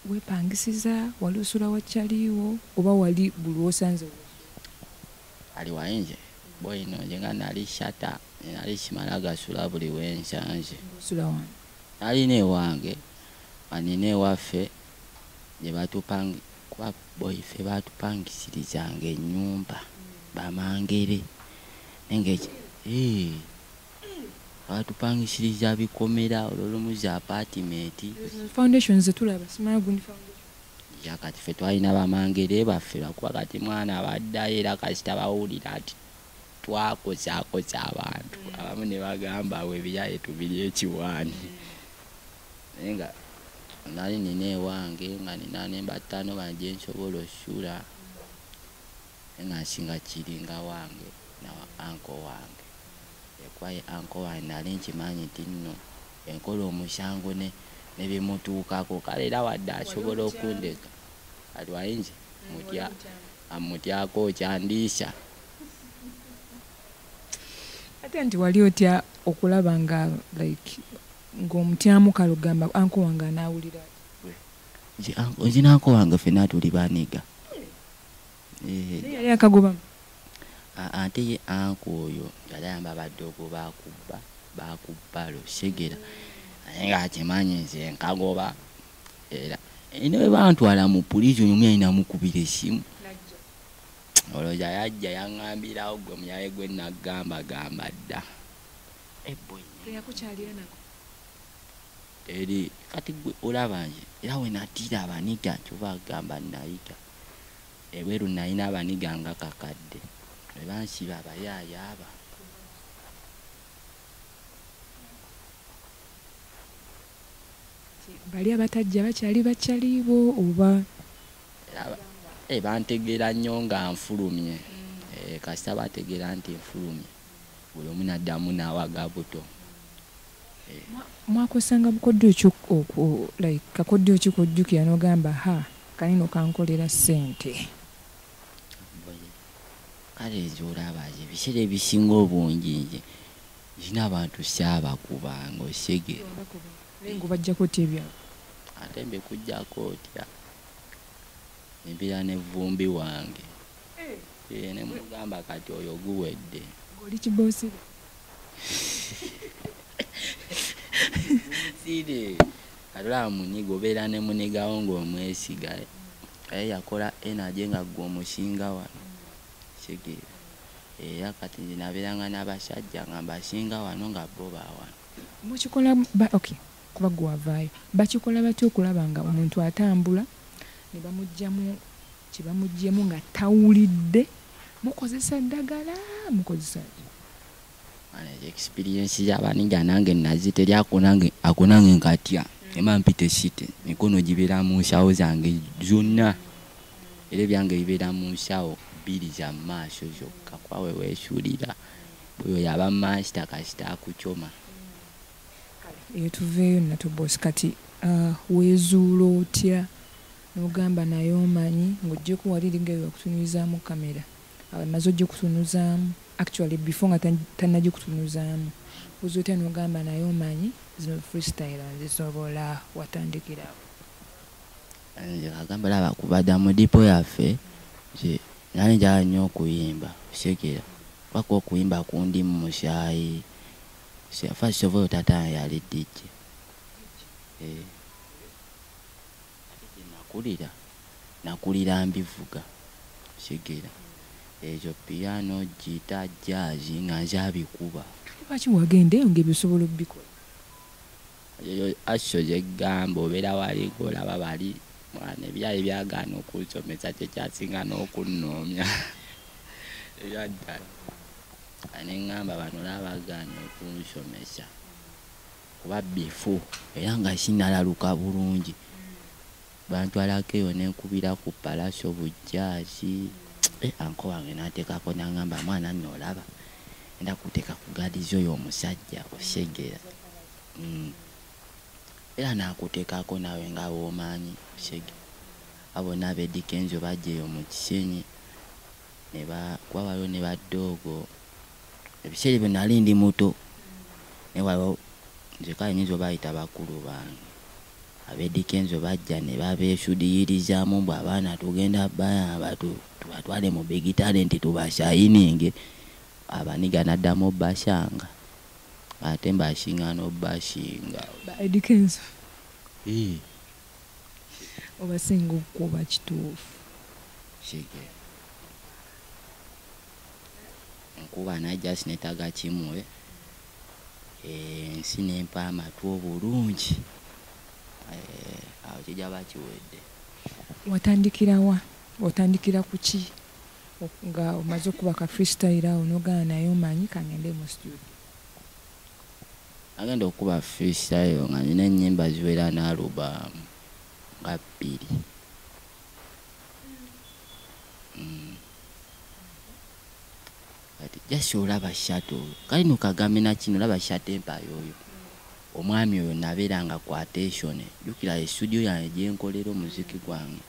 weepangisiza, wali osula wakyaliwo oba wali buli w'osanze? Ali wayinze boyino nze nga nali Shata, nali simala gasula buli we nsanze. Osula wano? Nalina ewange, nga nina ewaffe gye kuba boyi ffe baatupangisirizanga ennyumba bamangere. Naye nga baatupangisiriza bikomera olwo olumu zi apartment. Foundations ze tulaba, simanyi gundi foundation. Ya kati ffe twalina bamangere baffe lwakuba kati mwana baddayo era kasita bawulira nti twakosaakosa abantu. Abamu ne bagamba awo ebyaye tubirye ekiwaani. Naye nga nali nina ewange nga nina ne bataano bange gye nsobola ossula. Naye nga nsinga kiringa wange nawa uncle wange. Kuba ye uncle wange nali nkimanyi nti nno enkola omusango ne bimutuukako kale era wadde asobola okundeka. Kati wayinze amutyako kyandiisa. Ate nti wali otya okulaba nga like Ng'omutyamu kale ogamba anko wange anaawulira. Nze n'anko wange ffenna tuli baniga. Naye yali akagobamu? Ate ye anko oyo yali ayamba baddogo bakubba bakubbalo segera naye ng'akimanyi nze nkagoba era ne bwe bantwala mu prison omu yali namukubira essimu. Olowooza yajja yaŋŋambirawo gwe muyaye gwe naggamba gamba dda. Teyakukyalira nako? Eri kati gwe olaba nze era we natiira abaniga kyova agamba nayiga. Ebweru nalina abaniga nga kakadde. Bwe bansiba abayaaye aba. Bali abatajja bakyali bakyalibo oba? Bantegeera nnyo nga nfulumye. Kasita bategeera nti nfulumye. Buli omu n'addamu n'awaga buto. Mwakosanga bukodyo ki like kakodyo ki k'ojjukira n'ogamba ha kanino kankolera ssente? Kale nze olaba nze ebiseera ebisinga obungi nze nina abantu saabakubanga osegera. Naye ng'obaggyako otya ebyabwe? Ate mbikuggyako otya? Embeera n'evvumbi wange. Ne mugamba kati oyo guwedde. Ng'oli kiboosire? Sire. Kati olaba muniga obeera ne munigawo ng'omwesiga. Naye yakola energy nga ggwe omusinga wano. Kitegeera. Era kati nze nabeeranga n'abasajja nga mbasinga wano nga bo ba wano. Mukikola okay kuba ggwe wavaayo. Bakikola batya okulaba nga omuntu atambula ne bamuggyamu kye bamuggyemu nga tawulidde? Mukozesa ddagala mukozesa ki? Experience y'abaniga nange naziteri ako nange nkatya. Ema mpite site mikono gibeera mu nsawo zange zonna. Era ebyange bibeera mu nsawo bbiri za maaso zokka kuba we weesuulira. Bwe yaba master kasita akucoma. Eyo tuveeyo Nato Boss kati weezuula otya n'ogamba naye omanyi ng'oggyeko wali eringa eyo bakutunuzaamu kamera amaze ogikutunuzaamu actually before nga tannagikutunuzaamu weezuula otya n'ogamba naye omanyi zino freestyle nzisobola watandikirawo? Nze kagamba laba kuva dda mu ddipo yaffe nze nali njagala nnyo okuyimba osegeera kubanga okuyimba kundi mu musaayi. First of all taata wange yali DJ. Ate nakulira mbivuga osegeera. Ezo piano, guitar, jazz nga nze abikuba. Lwaki wagenda eyo ng'ebyo osobola obbikola? Eyo aso gye ggamba obeera wali ng'olaba bali mwana ebyali byagaana okunsomesa kyekyasinga n'okunnoomya ebyaddala. Ne ŋŋamba bano olaba bagaanye okunsomesa kuba bifu era nga sinnalaluka bulungi. Bantwalako eyo ne nkubira ku Pallaso bujjaasi. Anko wange n'anteekako n'aŋŋamba mwana nno olaba ngenda kuteeka ku gaadi z'oyo omusajja osegeera. Era n'akuteekako naawe nga bw'omanyi osegeera. Abo bonna ab'Eddy Kenzo bajja eyo mu Kisenyi kuba waliwo ne baddoogo. Ebiseera ebyo nali ndi muto naye waliwo nze kale nnyinza obayita bakulu bange. Ab'Eddy Kenzo bajja ne babeesudiyirizaamu mbu abaana tugenda bayamba tubatwale mu Big Talent tubasayininge. Abaniga n'addamu obbasanga ate mbasinga n'obbasinga. Ba Eddy Kenzo? Obasinga okuba kituufu. Kitegeera. Nkuba naye just neetaaga kimuwe ensi n'empa amatu obulungi. Awo kijja ba kiwedde. Watandikira wa? Otandikira ku ki? Nga omaze okuba ka freestyle awo n'ogamba naye omanyi kangende mu studio. Nagenda okuba freestyle nga nina ennyimba ziwera n'alubamu nga 2. Kati just olaba Shatta oyo. Kale nno kagambe na kino olaba Shatta Empire oyo. Omwami oyo nabeeranga ku attention. Jjukira e studio yange gye nkolera omuziki gwange.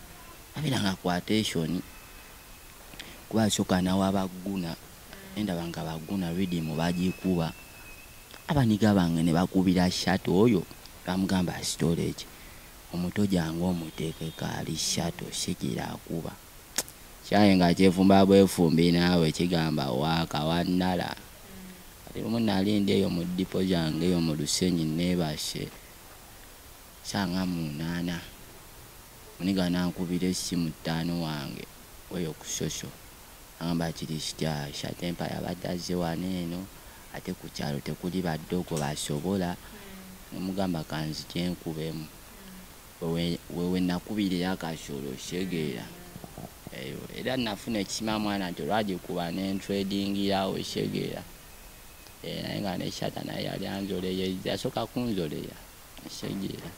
Nabeeranga ku attention kuba asooka n'awa Baguna. Ne ndaba nga Baguna rhythm bagikuba. Abaniga bange ne bakubira Shatta oyo, bamugamba storage omuto jangu omuteekeko ali Shatta sikira akuba kyaye nga kyefumba bwefumbi naawe kigamba waaka wannala. Kati lumu nali ndi eyo mu ddipo gyange eyo mu Lusenyi neebase sanga 8 muniga nankubira essimu 5 wange oyo ku soso agamba kiri kitya Shatta Empire abadde azze wano eno ate ku kyalo tekuli baddogo basobola nemugamba kanzije nkubemu wewe nakubirira akasolo shegeera eyo era nafuna ekisima mwana nti olwagikuba nentradingirawo shegeera naye nga ne Shatta naye yali anzoleya yasooka kunzoleya shegeera.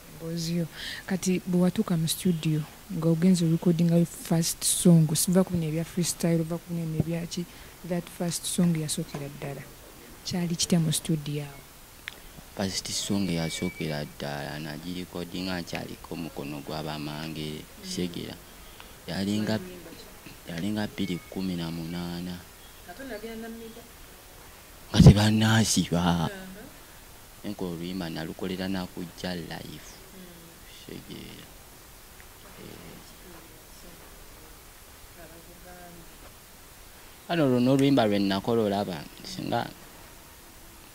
Emboozi kati bwe watuuka mu studio nga ogenze recording first song siva ku bino ebya freestyle ova ku bino ebyaki that first song yasookera ddala kyali kitya mu studio awo? First song yasookera ddala nagirekodinga nkyaliko omukono gw'abamangere shegeera yalinga 2018 nga tebannaasiba enkola oluyimba nalukolera nakujja live shegeera. Ano luno oluyimba lwe nakola olaba singa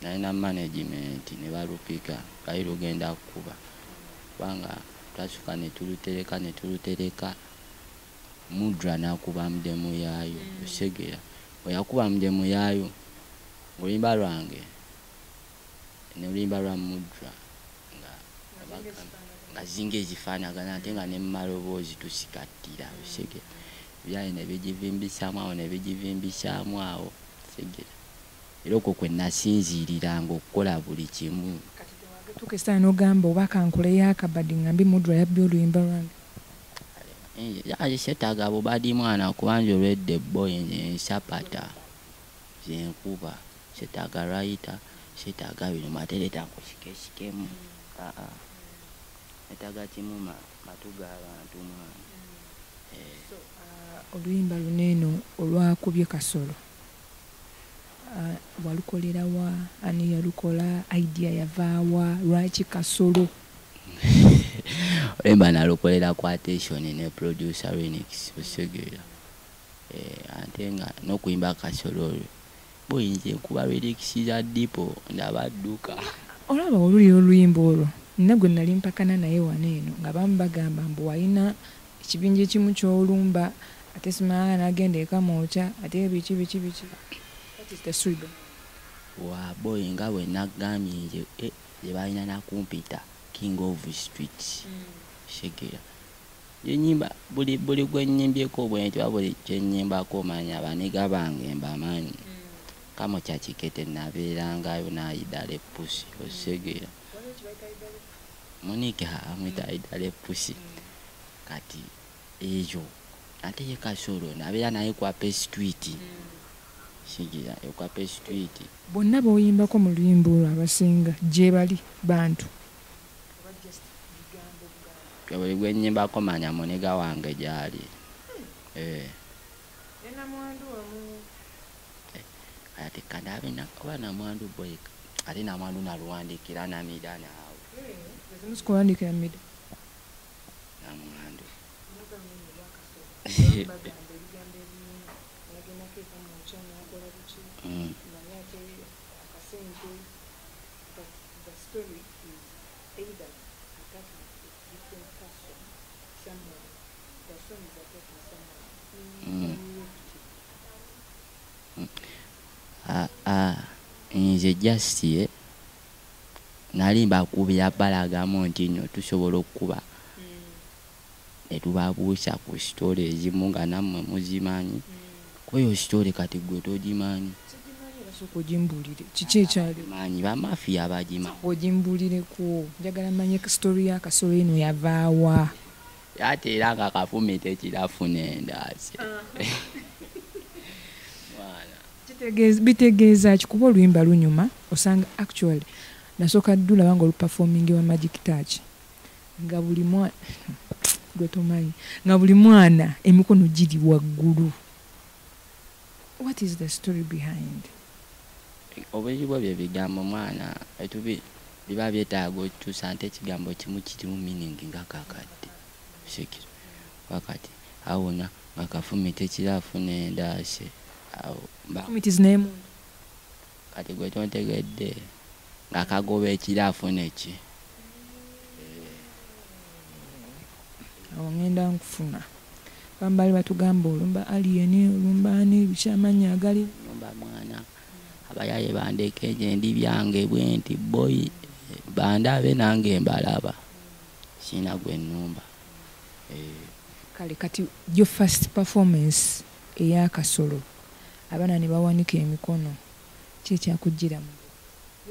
nalina management ne balupika lwali lugenda kukuba kubanga twasooka ne tulutereka Mudra n'akuba mudemu yaayo osegeera bwe yakuba mudemu yaayo oluyimba lwange n'oluyimba lwa Mudra nga zinga ezifaanagana ate nga ne mu maloboozi tusikattira osegeera ebyayi ne bigivimbisaamu awo osegeera era okwo kwe nasinziiriranga okukola buli kimu. Kati tewagatuuka essaawa n'ogamba oba kankoleyo akabadi ngambe Mudra yabbye oluyimba lwange? Yaye seetaaga bubadi mwana kubanga olwedda boy nsapata zenkuba seetaaga writer seetaaga bino matereeta nkusikesikemu neetaaga kimu matu g'abantu mwana. Oluyimba luno eno olwakubye Kasolo walukolera wa? Ani yalukola? Idea yavaawa? Lwaki Kasolo? Oluyimba nalukolera ku attention ne producer Renix osegeera ate nga n'okuyimba Kasolo olwo buyinza nkuba lyrics za Dipo ndaba dduka. Olaba oluli oluyimba olwo nina gwe nali mpakana naye wano eno nga bamu bagamba mbu walina ekibinja ekimu ky'olumba ate simala n'agenda eka mwokya ate biki biki biki. What is the story? Wa boy nga bwe nagambye nze gye balina nakumpita King of Streets shegeera yenyimba buli gwe nnyimbyeko bwe nti oba buli kye nnyimbako omanya abaniga bange mbamanyi kamo kya Kikete nabeerangayo n'ayidala eppusi osegeera Monica amwita ayidala eppusi kati eyo ate ye Kasolo nabeera naye ku Ape Street shegeera ku Ape Street. Bonna b'oyimbako mu luyimba olwo abasinga gye bali bantu? Buli gwe nnyimbako manya muniga wange gy'ali. Ate kandabe oba namwandu boy ate namwandu naluwandiikira Namida naawe. Sikuwandiikira Mida? Namwandu. Nze just nali mbakubira balagamu nti nno tusobola okukuba ne tubabuusa ku sitole ezimu nga nammwe muzimanyi kuba eyo sitole kati gwe togimanyi. Sooka ogimbuulire kiki ekyaliwo? Manyi bamafiya bagimanyi. Sooka ogimbuulireko njagala mmanye sitori ya Kasolo eno yavaawa. Ate era nga kafumita ekirafuna endaase. Bitegeeza ki kuba oluyimba lunyuma osanga actually nasooka ddulaba nga oluperformingi wa Magic Touch nga buli mwana gwe tomanyi nga buli mwana emikono giri waggulu. What is the story behind? Obuzibu bye bigambo mwana etubi biba byetaaga okukyusa nti ekigambo kimu kirimu meaning nga kakadde okitegera wakati awona nga kafumita ekirafu n'endaase awo kati gwe tontegedde nga kagoba ekirafu neki awo ngenda nkufuna bambali batugamba olumba alien olumba ani biki amannya agali numba mwana abayaye bandeka nje ndi byange bwe nti boyi bandabe nange mbalaba sina gwe nnumba. Kale kati your first performance ey'akasolo abaana ne bawanika emikono ki ekyakuggyiramu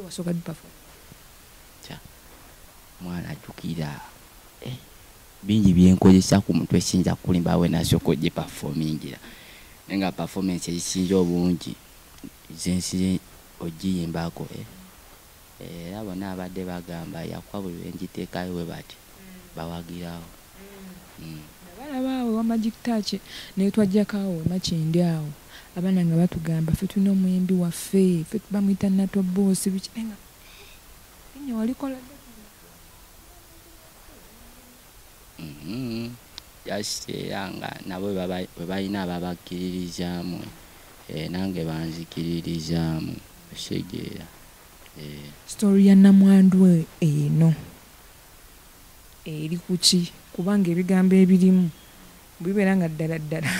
wasooka di perform mwana ajjukira bingi byenkozesa ku mutwe siyinza kulimba we nasooka ogiperformingira naye nga performance ezisinza obungi zensi ogiyimbako era bonna abadde bagamba yakuwa buli lwe ngiteekayo we bati bawagirawo. Abalaba awo wa Magic Touch naye twajjako awo Makindye awo abaana nga batugamba ffe tulina omuyimbi waffe ffe bamuyita Nato Boss biki naye nga linnya walikola just era nga nabo bwe balina ababakkiririzaamu nange banzikiririzaamu okitegeera. Story ya Namwandu eno eri ku ki kubanga ebigambo ebirimu bibeera nga ddala ddala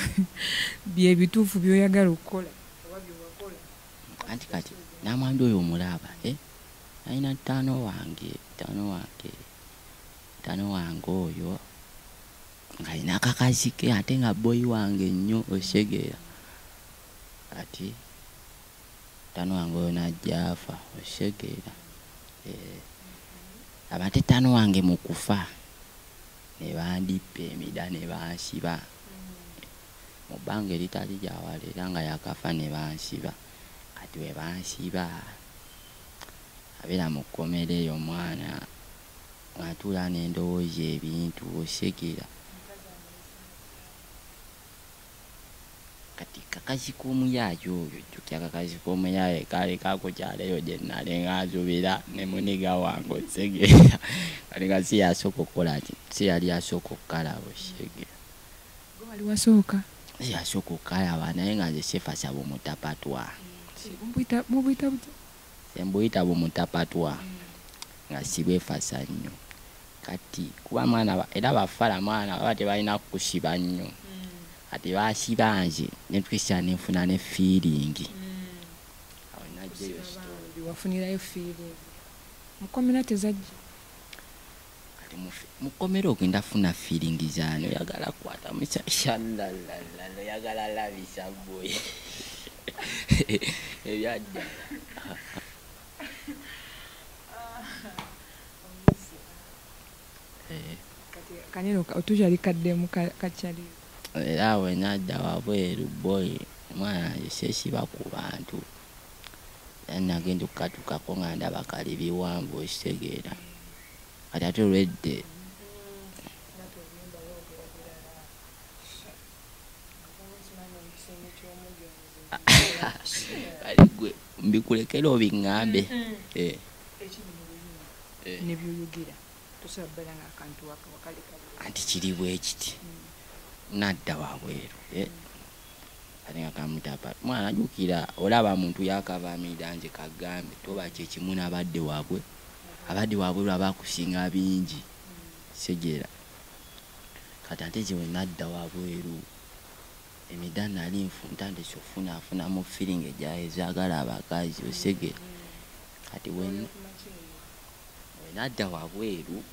bye bituufu by'oyagala okukola oba bye wakola. Anti kati Namwandu oyo omulaba alina ttaano wange oyo ng'alina akakazi ke ate nga boyi wange nnyo okitegeera kati ttaano wange oyo n'ajja afa okitegeera abate ttaano wange mu kufa ne bandippa emida ne bansiba mu bbanga eritali lya wala era nga yakafa ne bansiba kati we bansiba abeera mu kkomera eyo omwana ng'atuula n'endowooza ebintu okitegeera kati kakazi k'omuyaaye oyo jjukira kakazi k'omuyaaye kaali kakukyalo eyo gye nali nga nzubira ne muniga wange okitegeera kati nga si yasooka okukola ki si yali asooka okukalaba okitegeera. Gwe wali wasooka? Si yasooka okukalaba naye nga nze sefasa bumutapatwa. Mubuyita butya? Mbuyita bumutapatwa nga sibwefasa nnyo kati kuba mwana era bafala mwana baba tebalina kukusiba nnyo kati basiba nze ne nenfuna ne feeling awo najjayo story wafunirayo feeling mukomera tezajja kati mukomera ogenda funa feeling zaani oyagala kukwata mushalalala oyagala labisa boy ebyaddala kaneno otukyali kaddemu kakyali era we nadda wabweru boy mwana sesiba ku bantu era nagenda okukatukako nga ndaba kali biwanvu okitegeera kati ate olwedde kali gwe mbikulekera obiŋŋambe nebyoyogera tosobola kubeera nga akantu wakaleka anti kiri bwe kiti nadda wabweru ate nga kamutapa mwana jjukira olaba muntu yakava amida nze kagambe toba kyekimu n'abadde waabwe abadde waabweru abakusinga bingi segera kati ate nze we nadda wabweru emida nali ntandise okufunaafunamu feeling ezaagala abakazi osegera kati wenadda wabweru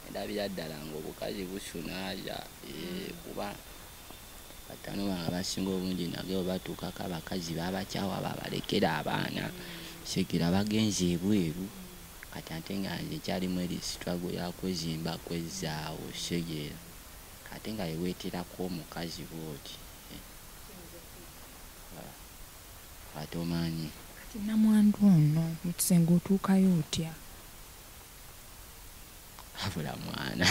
ndabira ddala ng'obukazi busunaaza kuba bataano bange abasinga obungi nage bwe batuukako abakazi babakyawa babalekera abaana segera bagenze ebweru kati ate nga nze nkyalimu eri struggle ya kwezimba kwezzaawo segera ate nga yeweeterako omukazi bw'oti ate omanyi kati Namwandu ono mu kisenge otuukayo otya? Abula mwana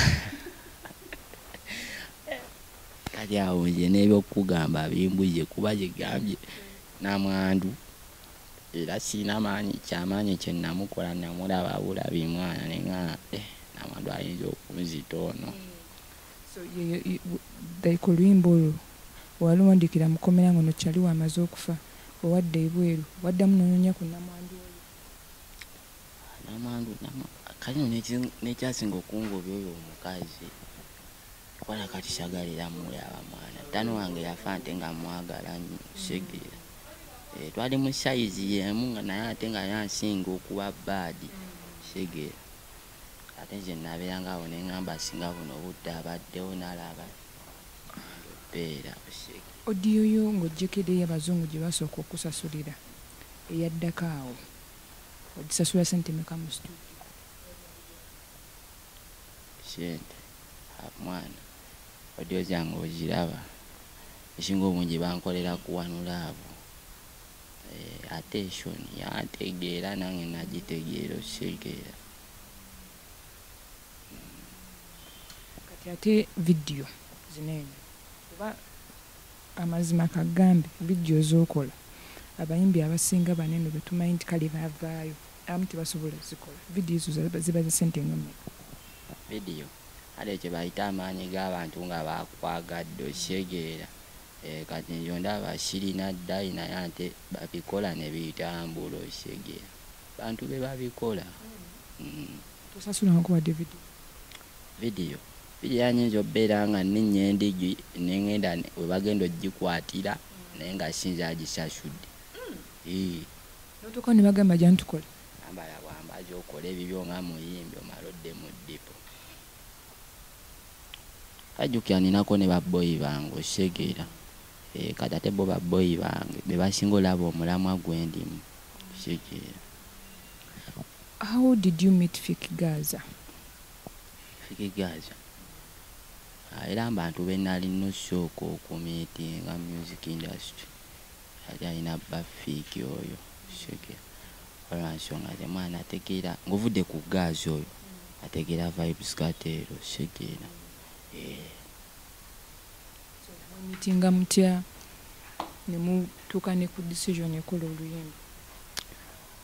kati awo nze n'ebyokugamba bimbuze kuba kigambye Namwandu Era sirina maanyi kyamaanyi kye namukola, namulaba bulabi mwana ne ŋŋamba namwandu ayinza okunzita ono. So like oluyimba olwo waluwandiikira mukomera nga ono kyali wamaze okufa, owadde ebweru waddamu n'onoonya ku namwandu oyo? Namwandu kale n'ekyasinga okungobya oyo omukazi wala kati sagalira mulaba mwana. Ttano wange yafa ate nga mwagala nnyo segeera. Twali mu sayizi y'emu nga naye ate nga yansinga okuba baadi segeera. Ate nze nabeeranga awo ne ŋŋamba singa buno obudde abaddewo n'alaba beera segeera. Audio yo ng'oggyeko eri ey'abazungu gye basooka okusasulira eyaddako awo ogisasula ssente mmeka mu studio? Ssente mwana audio zange oziraba esinga obungi bankolera ku One Love. Attention yantegeera nange nagitegeera osegeera. Kati ate vidiyo zino eno oba amazima kagambe vidiyo z'okola abayimbi abasinga banene betumanyi nti kale bavaayo abamu tebasobola zikola vidiyo ezo ziba za ssente nga mmeka? Vidiyo kale kye bayita amaanyi g'abantu nga bakwagadde osegeera. Kati nze ndaba sirina ddayi naye ate babikola ne bitambula osegeera. Bantu be babikola. Tosasulangako wadde vidiyo? Vidiyo yanyinza okubeera nga nninnya endigi ne ŋŋenda we bagenda ogikwatira naye nga si nze agisasudde. N'otuuka ne bagamba jangu tukole? Ambala bwambazi okole ebibyo nga muyimbi omale odde mu ddipo. Kajjukira ninako ne babboyi bange osegeera. Kati ate bo babboyi bange be basinga olaba omulamwa gwe ndimu osegeera. How did you meet Fik Gaza? Fik Gaza era abantu be nali nosooka okumiitinga music industry yali alina bba Fik oyo osegeera. Olwansonga nze mwana ategeera ng'ovudde ku Gaza oyo ategeera vibes Kartel osegeera. Mitinga mutya ne mutuuka ne ku decision ekola oluyimba?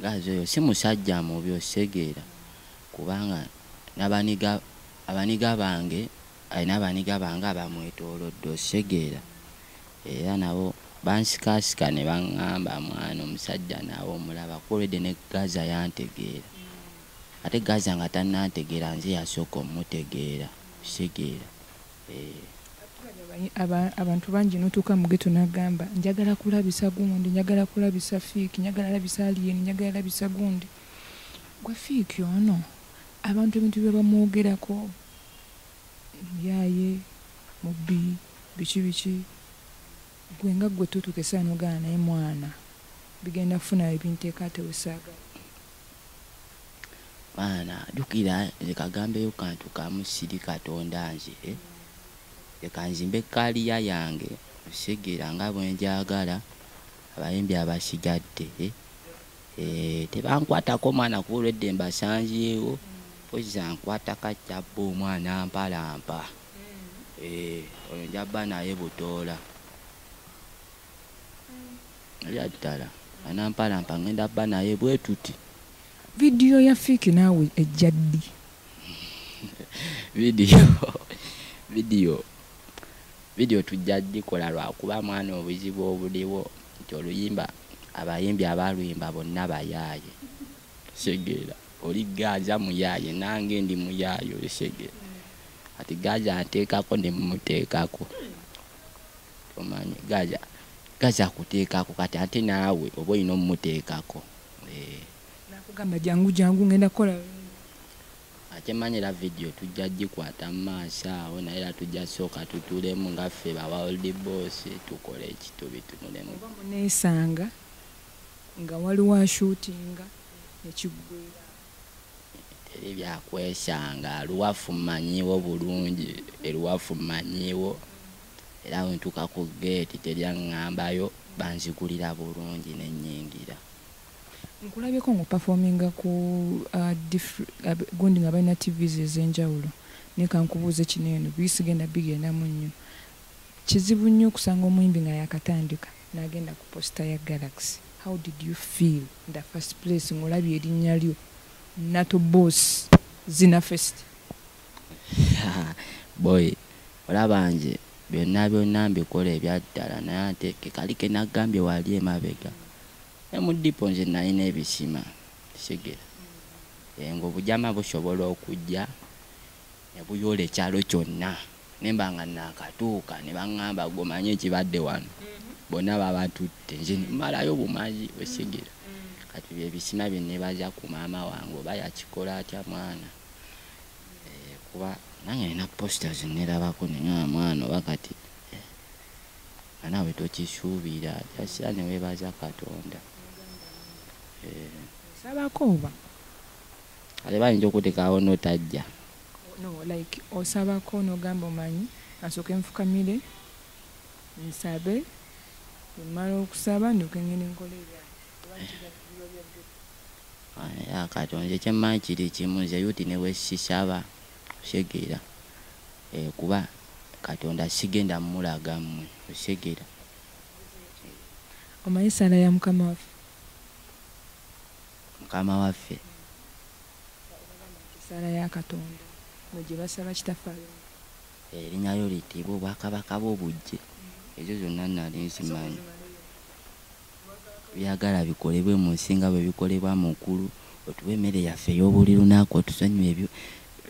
Gaza oyo si musajja mubi osegeera kubanga abaniga bange alina abaniga bange abamwetoolodde osegeera. Era nabo bansikasika ne baŋŋamba mwana omusajja naawe omulaba kuba olwedde ne Gaza yantegeera. Ate Gaza nga tannantegeera nze yasooka omutegeera osegeera. Abantu bangi n'otuuka mu ghetto n'agamba njagala kulabisa gundi, njagala kulabisa Fik, njagala labisa Alien, njagala labisa gundi. Gwe Fik ono abantu ebintu bye bamwogerako muyaaye, mubbi, biki biki, gwe nga gwe tutuuka essaawa n'ogaana naye mwana bigenda kufuna ebinteeka ate wesaagala. Mwana jjukira nze kagambeyo kantu kamu siri Katonda nze leka nzimbe kkaaliya yange osegeera nga bwe njagala abayimbi abasigadde tebankwatako mwana kuba olwedde mbasanzeewo mpozzi ankwatako ajja omwana mpalampa. Oyo nja bba naye butoola. Ebya ddala anampalampa ngenda bba naye bwe tuti. Vidiyo ya Fik naawe ejja ddi? Vidiyo tujja gikola lwakuba mwana obuzibu obuliwo nti oluyimba abayimbi abaluyimba bonna bayaaye. Osegeera oli Gaza muyaaye nange ndi muyaaye osegeera. Ati Gaza anteekako ne mmuteekako. Omanyi Gaza akuteekako kati ate naawe oba olina ommuteekako. Nakugamba jangu jangu ngenda kukola. Ate mmanyi era vidiyo tujja gikwata mu maaso awo naye era tujja sooka tutuulemu nga ffe ba world boss tukole ekitubi tunulemu. Oba muneesanga nga waliwo ashuutinga ne kiggweera. Teri byakwesanga, Luwafu mmanyiiwo bulungi, eruwafu mmanyiiwo era bwe ntuuka ku geeti teri aŋŋambayo banzigulira bulungi ne nnyingira. Nkulabyeko ng'operforminga ku gundi nga balina TVs ez'enjawulo naye kankubuuze kino eno bisigenda bigendamu nnyo. Kizibu nnyo okusanga omuyimbi nga yakatandika n'agenda ku poster ya Galaxy. How did you feel in the first place ng'olabye erinnya lyo Nato Boss Zina Fest? Boy, olaba nze byonna byonna mbikola ebyaddala, naye ate ke kali ke nagambye wali emabega. Ne mu ddipo nze nalina ebisima, kitegeera. Ng'obujama busobola okujja ne buyoola ekyalo kyonna. Ne mba nga naakatuuka ne baŋŋamba gwe omanyi ekibadde wano. Bonna babatutte, nze mmalayo bumazi, osigera. Kati bye bisima bye neebaza ku maama wange oba yakikola atya mwana. Kuba nange nina posters nneerabako ne ŋŋamba mwana oba kati nga naawe tokisuubira, just ne weebaza Katonda. Osabako oba? Kale bayinza okuteekawo n'otajja. No, like osabako n'ogamba omanyi nsooke nfukamire nsabe, bwe mmala okusaba ndyoke ngende nkole ebyange. Katonda nze kye mmanyi kiri kimu, nze yuti ne bwe sisaba osegeera. Kuba Katonda sigenda mmulaga mmwe, osegeera. Omanyi essaala ya Mukama waffe? Mukama waffe. Essaala ya Katonda mwe gye basaba Kitaffe ali mu Erinnya lyo litiibwe, obwakabaka bwo bujje. Ezo zonna nali nzimanyi. Byagala bikolebwe mu nsi nga bwe bikolebwa mu ggulu, otuwe emmere yaffe ey'obuli lunaku, otusonyiwe ebyo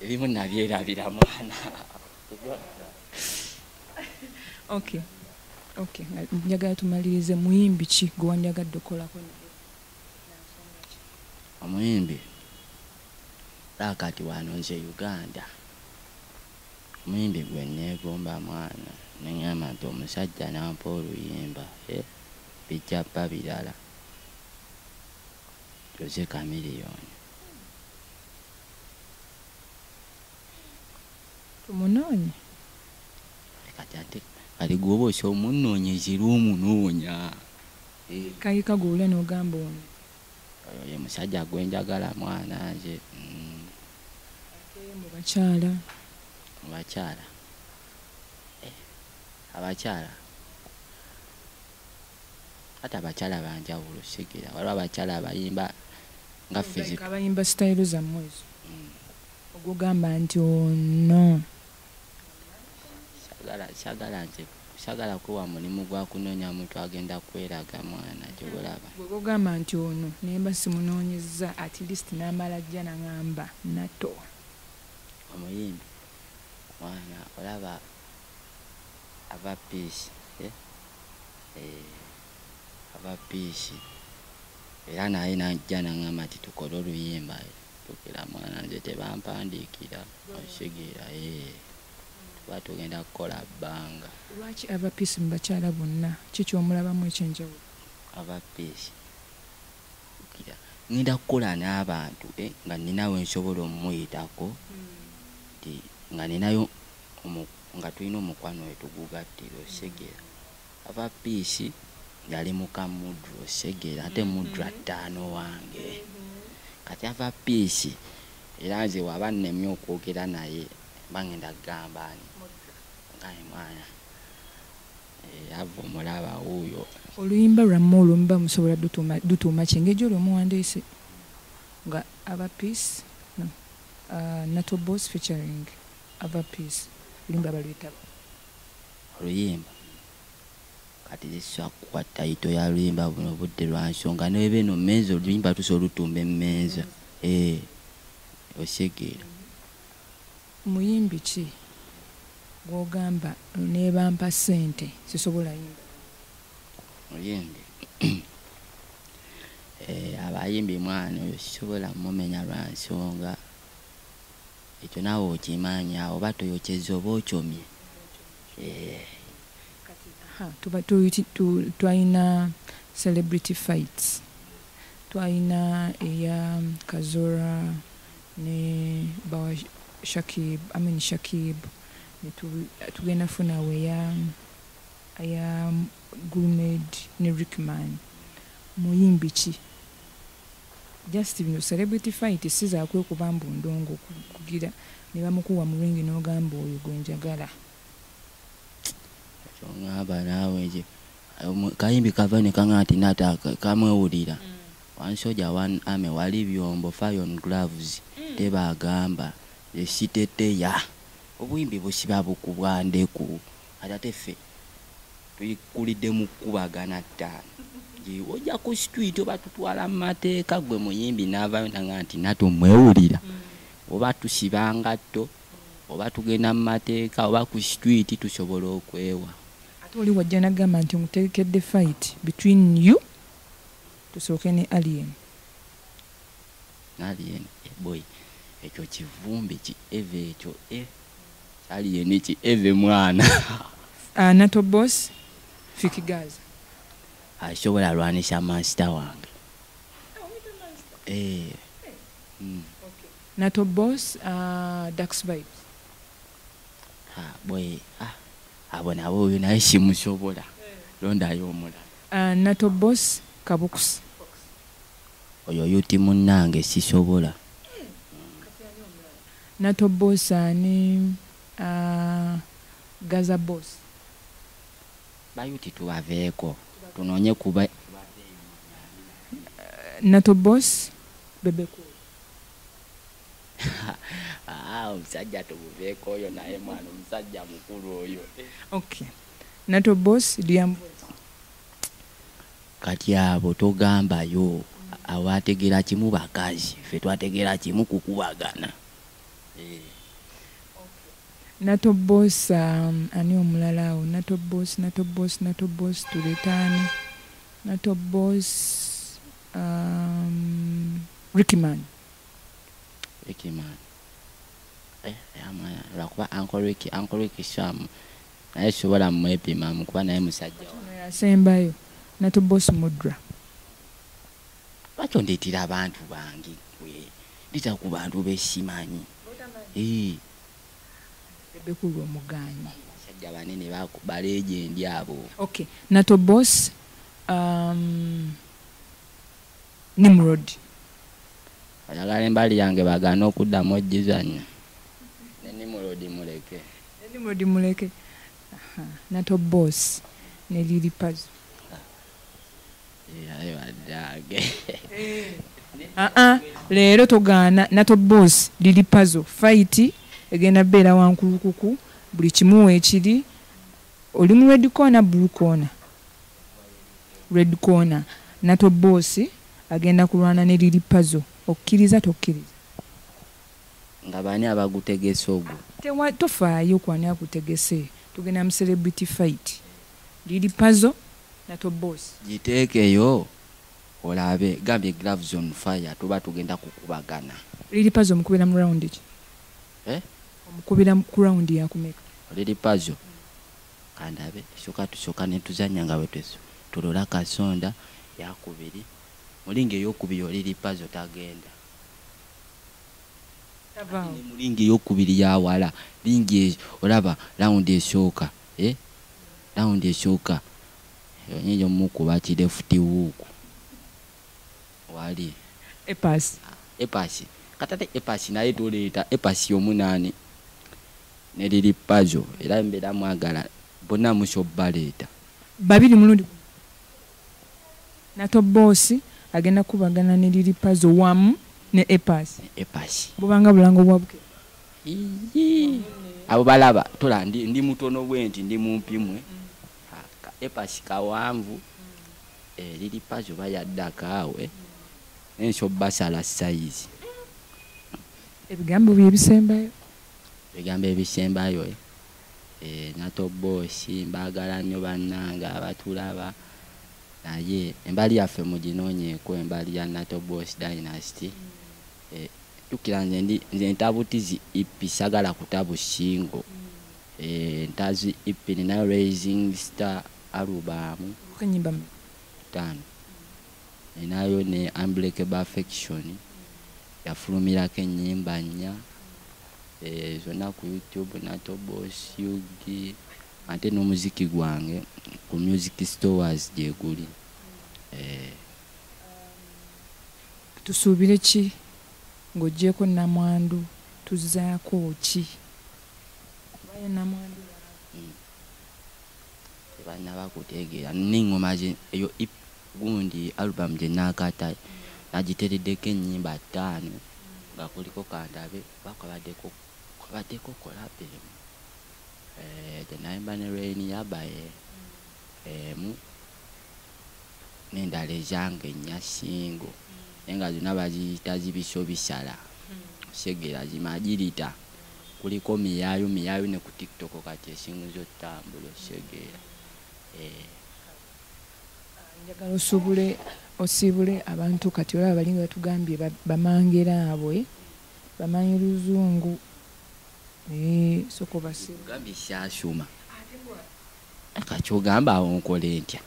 ebimu nabyerabira mwana. Okay. Okay, njagala tumalirize, muyimbi ki gwe wandyagadde okukolako naye? Omuyimbi kati wano nze Uganda, omuyimbi gwe neegomba mwana ne ŋŋamba nti omusajja n'ampa oluyimba, bijja bba birala. Jose Chameleone. Tumunoonye? Kati ate kati gw'oba osobola omunoonyeza era omunoonya. Kayika gw'olya n'ogamba ono. Oyo ye musajja gwe njagala mwana nze. Ate mu bakyala? Mu bakyala? Abakyala. Ate abakyala banjawulo sigira. Waliwo abakyala abayimba nga ffe. Abayimba sitayiro zammwe ezo. Ogugamba nti ono. Sagala nze sagala kuwa mulimu gwa kunoonya muntu agenda kweraga mwana gy'olaba. Bwe gugamba nti ono naye mba simunoonyezza at least n'amala ajja n'aŋŋamba Nato. Omuyimbi mwana olaba Ava Peace, Ava Peace era naye n'ajja n'aŋŋamba nti tukole oluyimba, tukira mwana nze tebampandiikira okitegeera, tuba tugenda kukola bbanga. Lwaki Ava Peace mu bakyala bonna ki ky'omulabamu eky'enjawulo? Ava Peace ngenda kukola n'abantu nga nnina we nsobola omuyitako nti nga ninayo nga tulina omukwano we tugugattira, osegeera. Ava Peace yali muka Mudra, osegeera, ate Mudra ttaano wange. Kati Ava Peace era nze waba nnemye okwogera naye mba ngenda kugamba ani nga mwana Ava omulaba wuuyo. Oluyimba lwammwe olwo muba musobola dutuuma ki engeri gy'oli omuwandiise nga Ava Peace no, Nato Boss featuring Ava Peace, oluyimba baluyita? Oluyimba kati zisobola kukuwa tayito ya luyimba buno budde lwa nsonga ne bw'eba eno mmeeza oluyimba tusobola olutuuma emmeeza, osegeera. Muyimbi ki gw'ogamba ne bampa ssente sisobola yimba? Muyimbi abayimbi mwana oyo sisobola mumenya lwa nsonga, ekyo naawe okimanyi awo oba toyokyezza oba okyomye. Twalina celebrity fights, twalina eya Kazora ne Bawa Shakib, I mean Shakib, tugenda funawo eya Gulmed ne Rickman. Muyimbi ki? Just bino celebrity fight si za kwekuba mbu ndongo kugira ne bamukuwa mu ringi n'ogamba oyo gwe njagala. Ky'oŋŋamba naawe nze Kayimbi kava ne kaŋŋamba nti nata kamwewulira. One soldier one army, wali byombo, fire on gloves, tebagamba esiteteya. Obuyimbi busiba bukubwa ndeku, ate ffe tukulidde mu kkubagana ttaano. Ojja ku street oba tutwala mu mateeka, gwe muyimbi n'avaayo nanga nti nato mwewulira. Oba tusiba ngatto, oba tugenda mu mateeka, oba ku street tusobola okwewa. Ate oli wajja n'agamba nti nkutegekedde fight between you tusooke ne Alien. Alien, boy, ekyo kivumbi ki eve ekyo Alien ki eve mwana. Nato Boss, Fik Gaza. Asobola alwanisa master wange. Nato Boss, Dax Vibes. Boy, abo nabo oyo naye simusobola. Londayo omulala. Nato Boss, Kabukusi. Oyo yuti munnange sisobola. Nato Boss ani Gaza Boss. Bayuti tubaveeko tunoonye kuba Nato Boss, Bebe Cool. Omusajja tumuveeko oyo naye mwana omusajja mukulu oyo. Okay. Nato Boss, Liam Voice. Kati abo togambayo awategeera kimu bakazi, ffe twategeera kimu kukubagana. Nato Boss, ani omulala awo? Nato Boss, Nato Boss, Nato Boss, tuleetaani. Nato Boss, Rickman. Rickman. Lwakuba Uncle Ricky, Uncle Ricky Sam naye sobola mwepimamu kuba naye musajja wange. Yasembayo Nato Boss Mudra. Lwaki ondeetera abantu bange gwe? Ndita ku bantu besimanyi. Bebe Cool omugaanyi. Basajja banene baleejendi abo. Okay. Nato Boss, Nimrod. Oyagala embali yange bagaana okuddamu ogizannya. Ne Nimrod muleke. Ne Nimrod muleke. Nato Boss ne Lil Pazo. Leero togaana. Nato Boss, Lil Pazo fight egenda beera wankulukuku, buli kimu weekiri. Oli mu red corner, blue corner? Red corner. Nato Boss agenda kulwana ne Lil Pazo. Okkiriza tokkiriza? Nga baani abagutegese ogwo? Tofaayo kwani akutegese. Tugenda mu celebrity fight. Lil Pazo, Nato Boss. Giteekeyo olabe, gambye gloves on fire, tuba tugenda kukubagana. Lil Pazo omukubira mu round ki? Omukubira ku round yakumeka? Lil Pazo kandabe, tusooka ne tuzannya nga bwe tulola kasonda yakubiri. Mulingi eyokubiri Lil Pazo tagenda. Mulingi eyokubiri yawala. Lingi olaba round esooka. Round esooka. Oyinza omukuba ki left hook. Wali. Epas. Epas. Katate Epas naye toleeta Epas omunaani ne Lil Pazo era mbeera mwagala bonna musobaleeta. Babiri mulundi. Nato Boss agenda kubagana ne Lil Pazo wamu ne Epas. Epas. Bubanga bulango bwa buke. Abo balaba tola ndi mutono bwe nti ndi mumpimwe. Epas kawanvu. Lil Pazo bayaddako awe. Enso basala size. Ebigambo bye bisembayo. Ebigambo ebisembayo Nato Boss mbaagala nnyo bannange abatulaba. Naye embali yaffe muginoonyeeko, embali ya Nato Boss Dynasty. Jjukira nze ntabutizi EP, sagala kutabusingo. Ntazi EP ninayo Rising Star album. Kanyimba 5. Ninayo ne Unbreakable Affection. Yafulumirako ennyimba 4. Zonna ku YouTube, Nato Boss, UG, ate n'omuziki gwange ku music stores gye guli. Tusuubire ki ng'oggyeko Namwandu, tuzzaako ki? Kubayo Namwandu. Tebannaba kutegeera n'engoma eyo gundi album gye naakata nagitereddeko ennyimba 5 nga kuliko Kandabe bakabaddeko kabaddeko collab emu gye nayimba ne Rain Yabaye emu n'endala ezange nnya singo naye nga zonna baziyita zibiso bisala segera zimagirita kuliko miyayu miyayu ne ku TikTok kati esinga otambula segera. Njagala osiibule abantu kati olaba balinga batugambye bamangera abwe bamanyi luzungu soko basiibule. Gambye syasoma kati ogamba awo nkole ntya?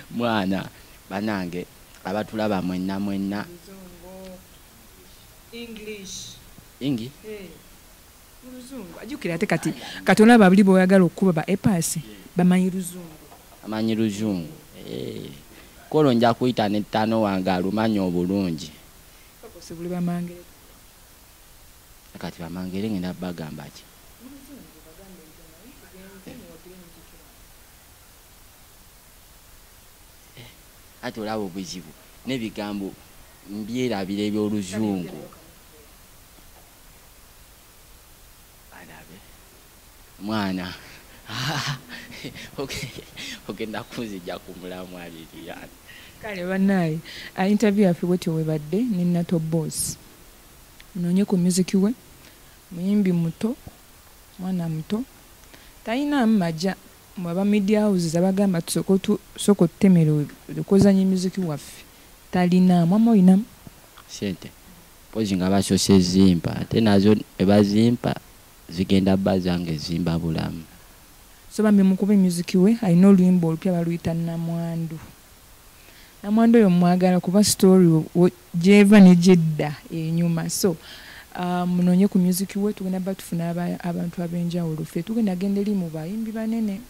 Mwana banange abatulaba mwenna mwenna English ingi luzungu ajukira ate kati katonda bali boyagala okuba ba epasi bamanyi luzungu amanyi luzungu kolo nja kuyita ne ttano wange alumanyi obulungi osibuli bamangere kati bamangere ngenda bagamba ki ate olaba obuzibu n'ebigambo mbyerabira eby'oluzungu alabe mwana ogenda kunzija ku mulamu aliriyani. Kale bannaye interview yaffe bwetyo webadde ne Nato Boss. Munoonye ku music we, muyimbi muto, mwana muto, talina majja mwe aba media houses abagamba tusooke otutemere okozanya music waffe talinaamu ama olinamu sente mpozi nga basoose zimpa ate nazo ebazimpa zigenda bba zange zimba bulamu. So bambi mukube music we alina oluyimba olupya baluyita Namwandu. Namwandu oyo mwagala kuba story gyeva ne gyedda enyuma. So munoonye ku music we tugenda bba tufuna abantu ab'enjawulo ffe tugenda genda eri mu bayimbi banene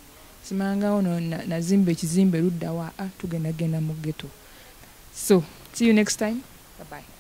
simangawo nazimba ekizimbe ludda wa tugenda genda mu ghetto. So see you next time, bye bye.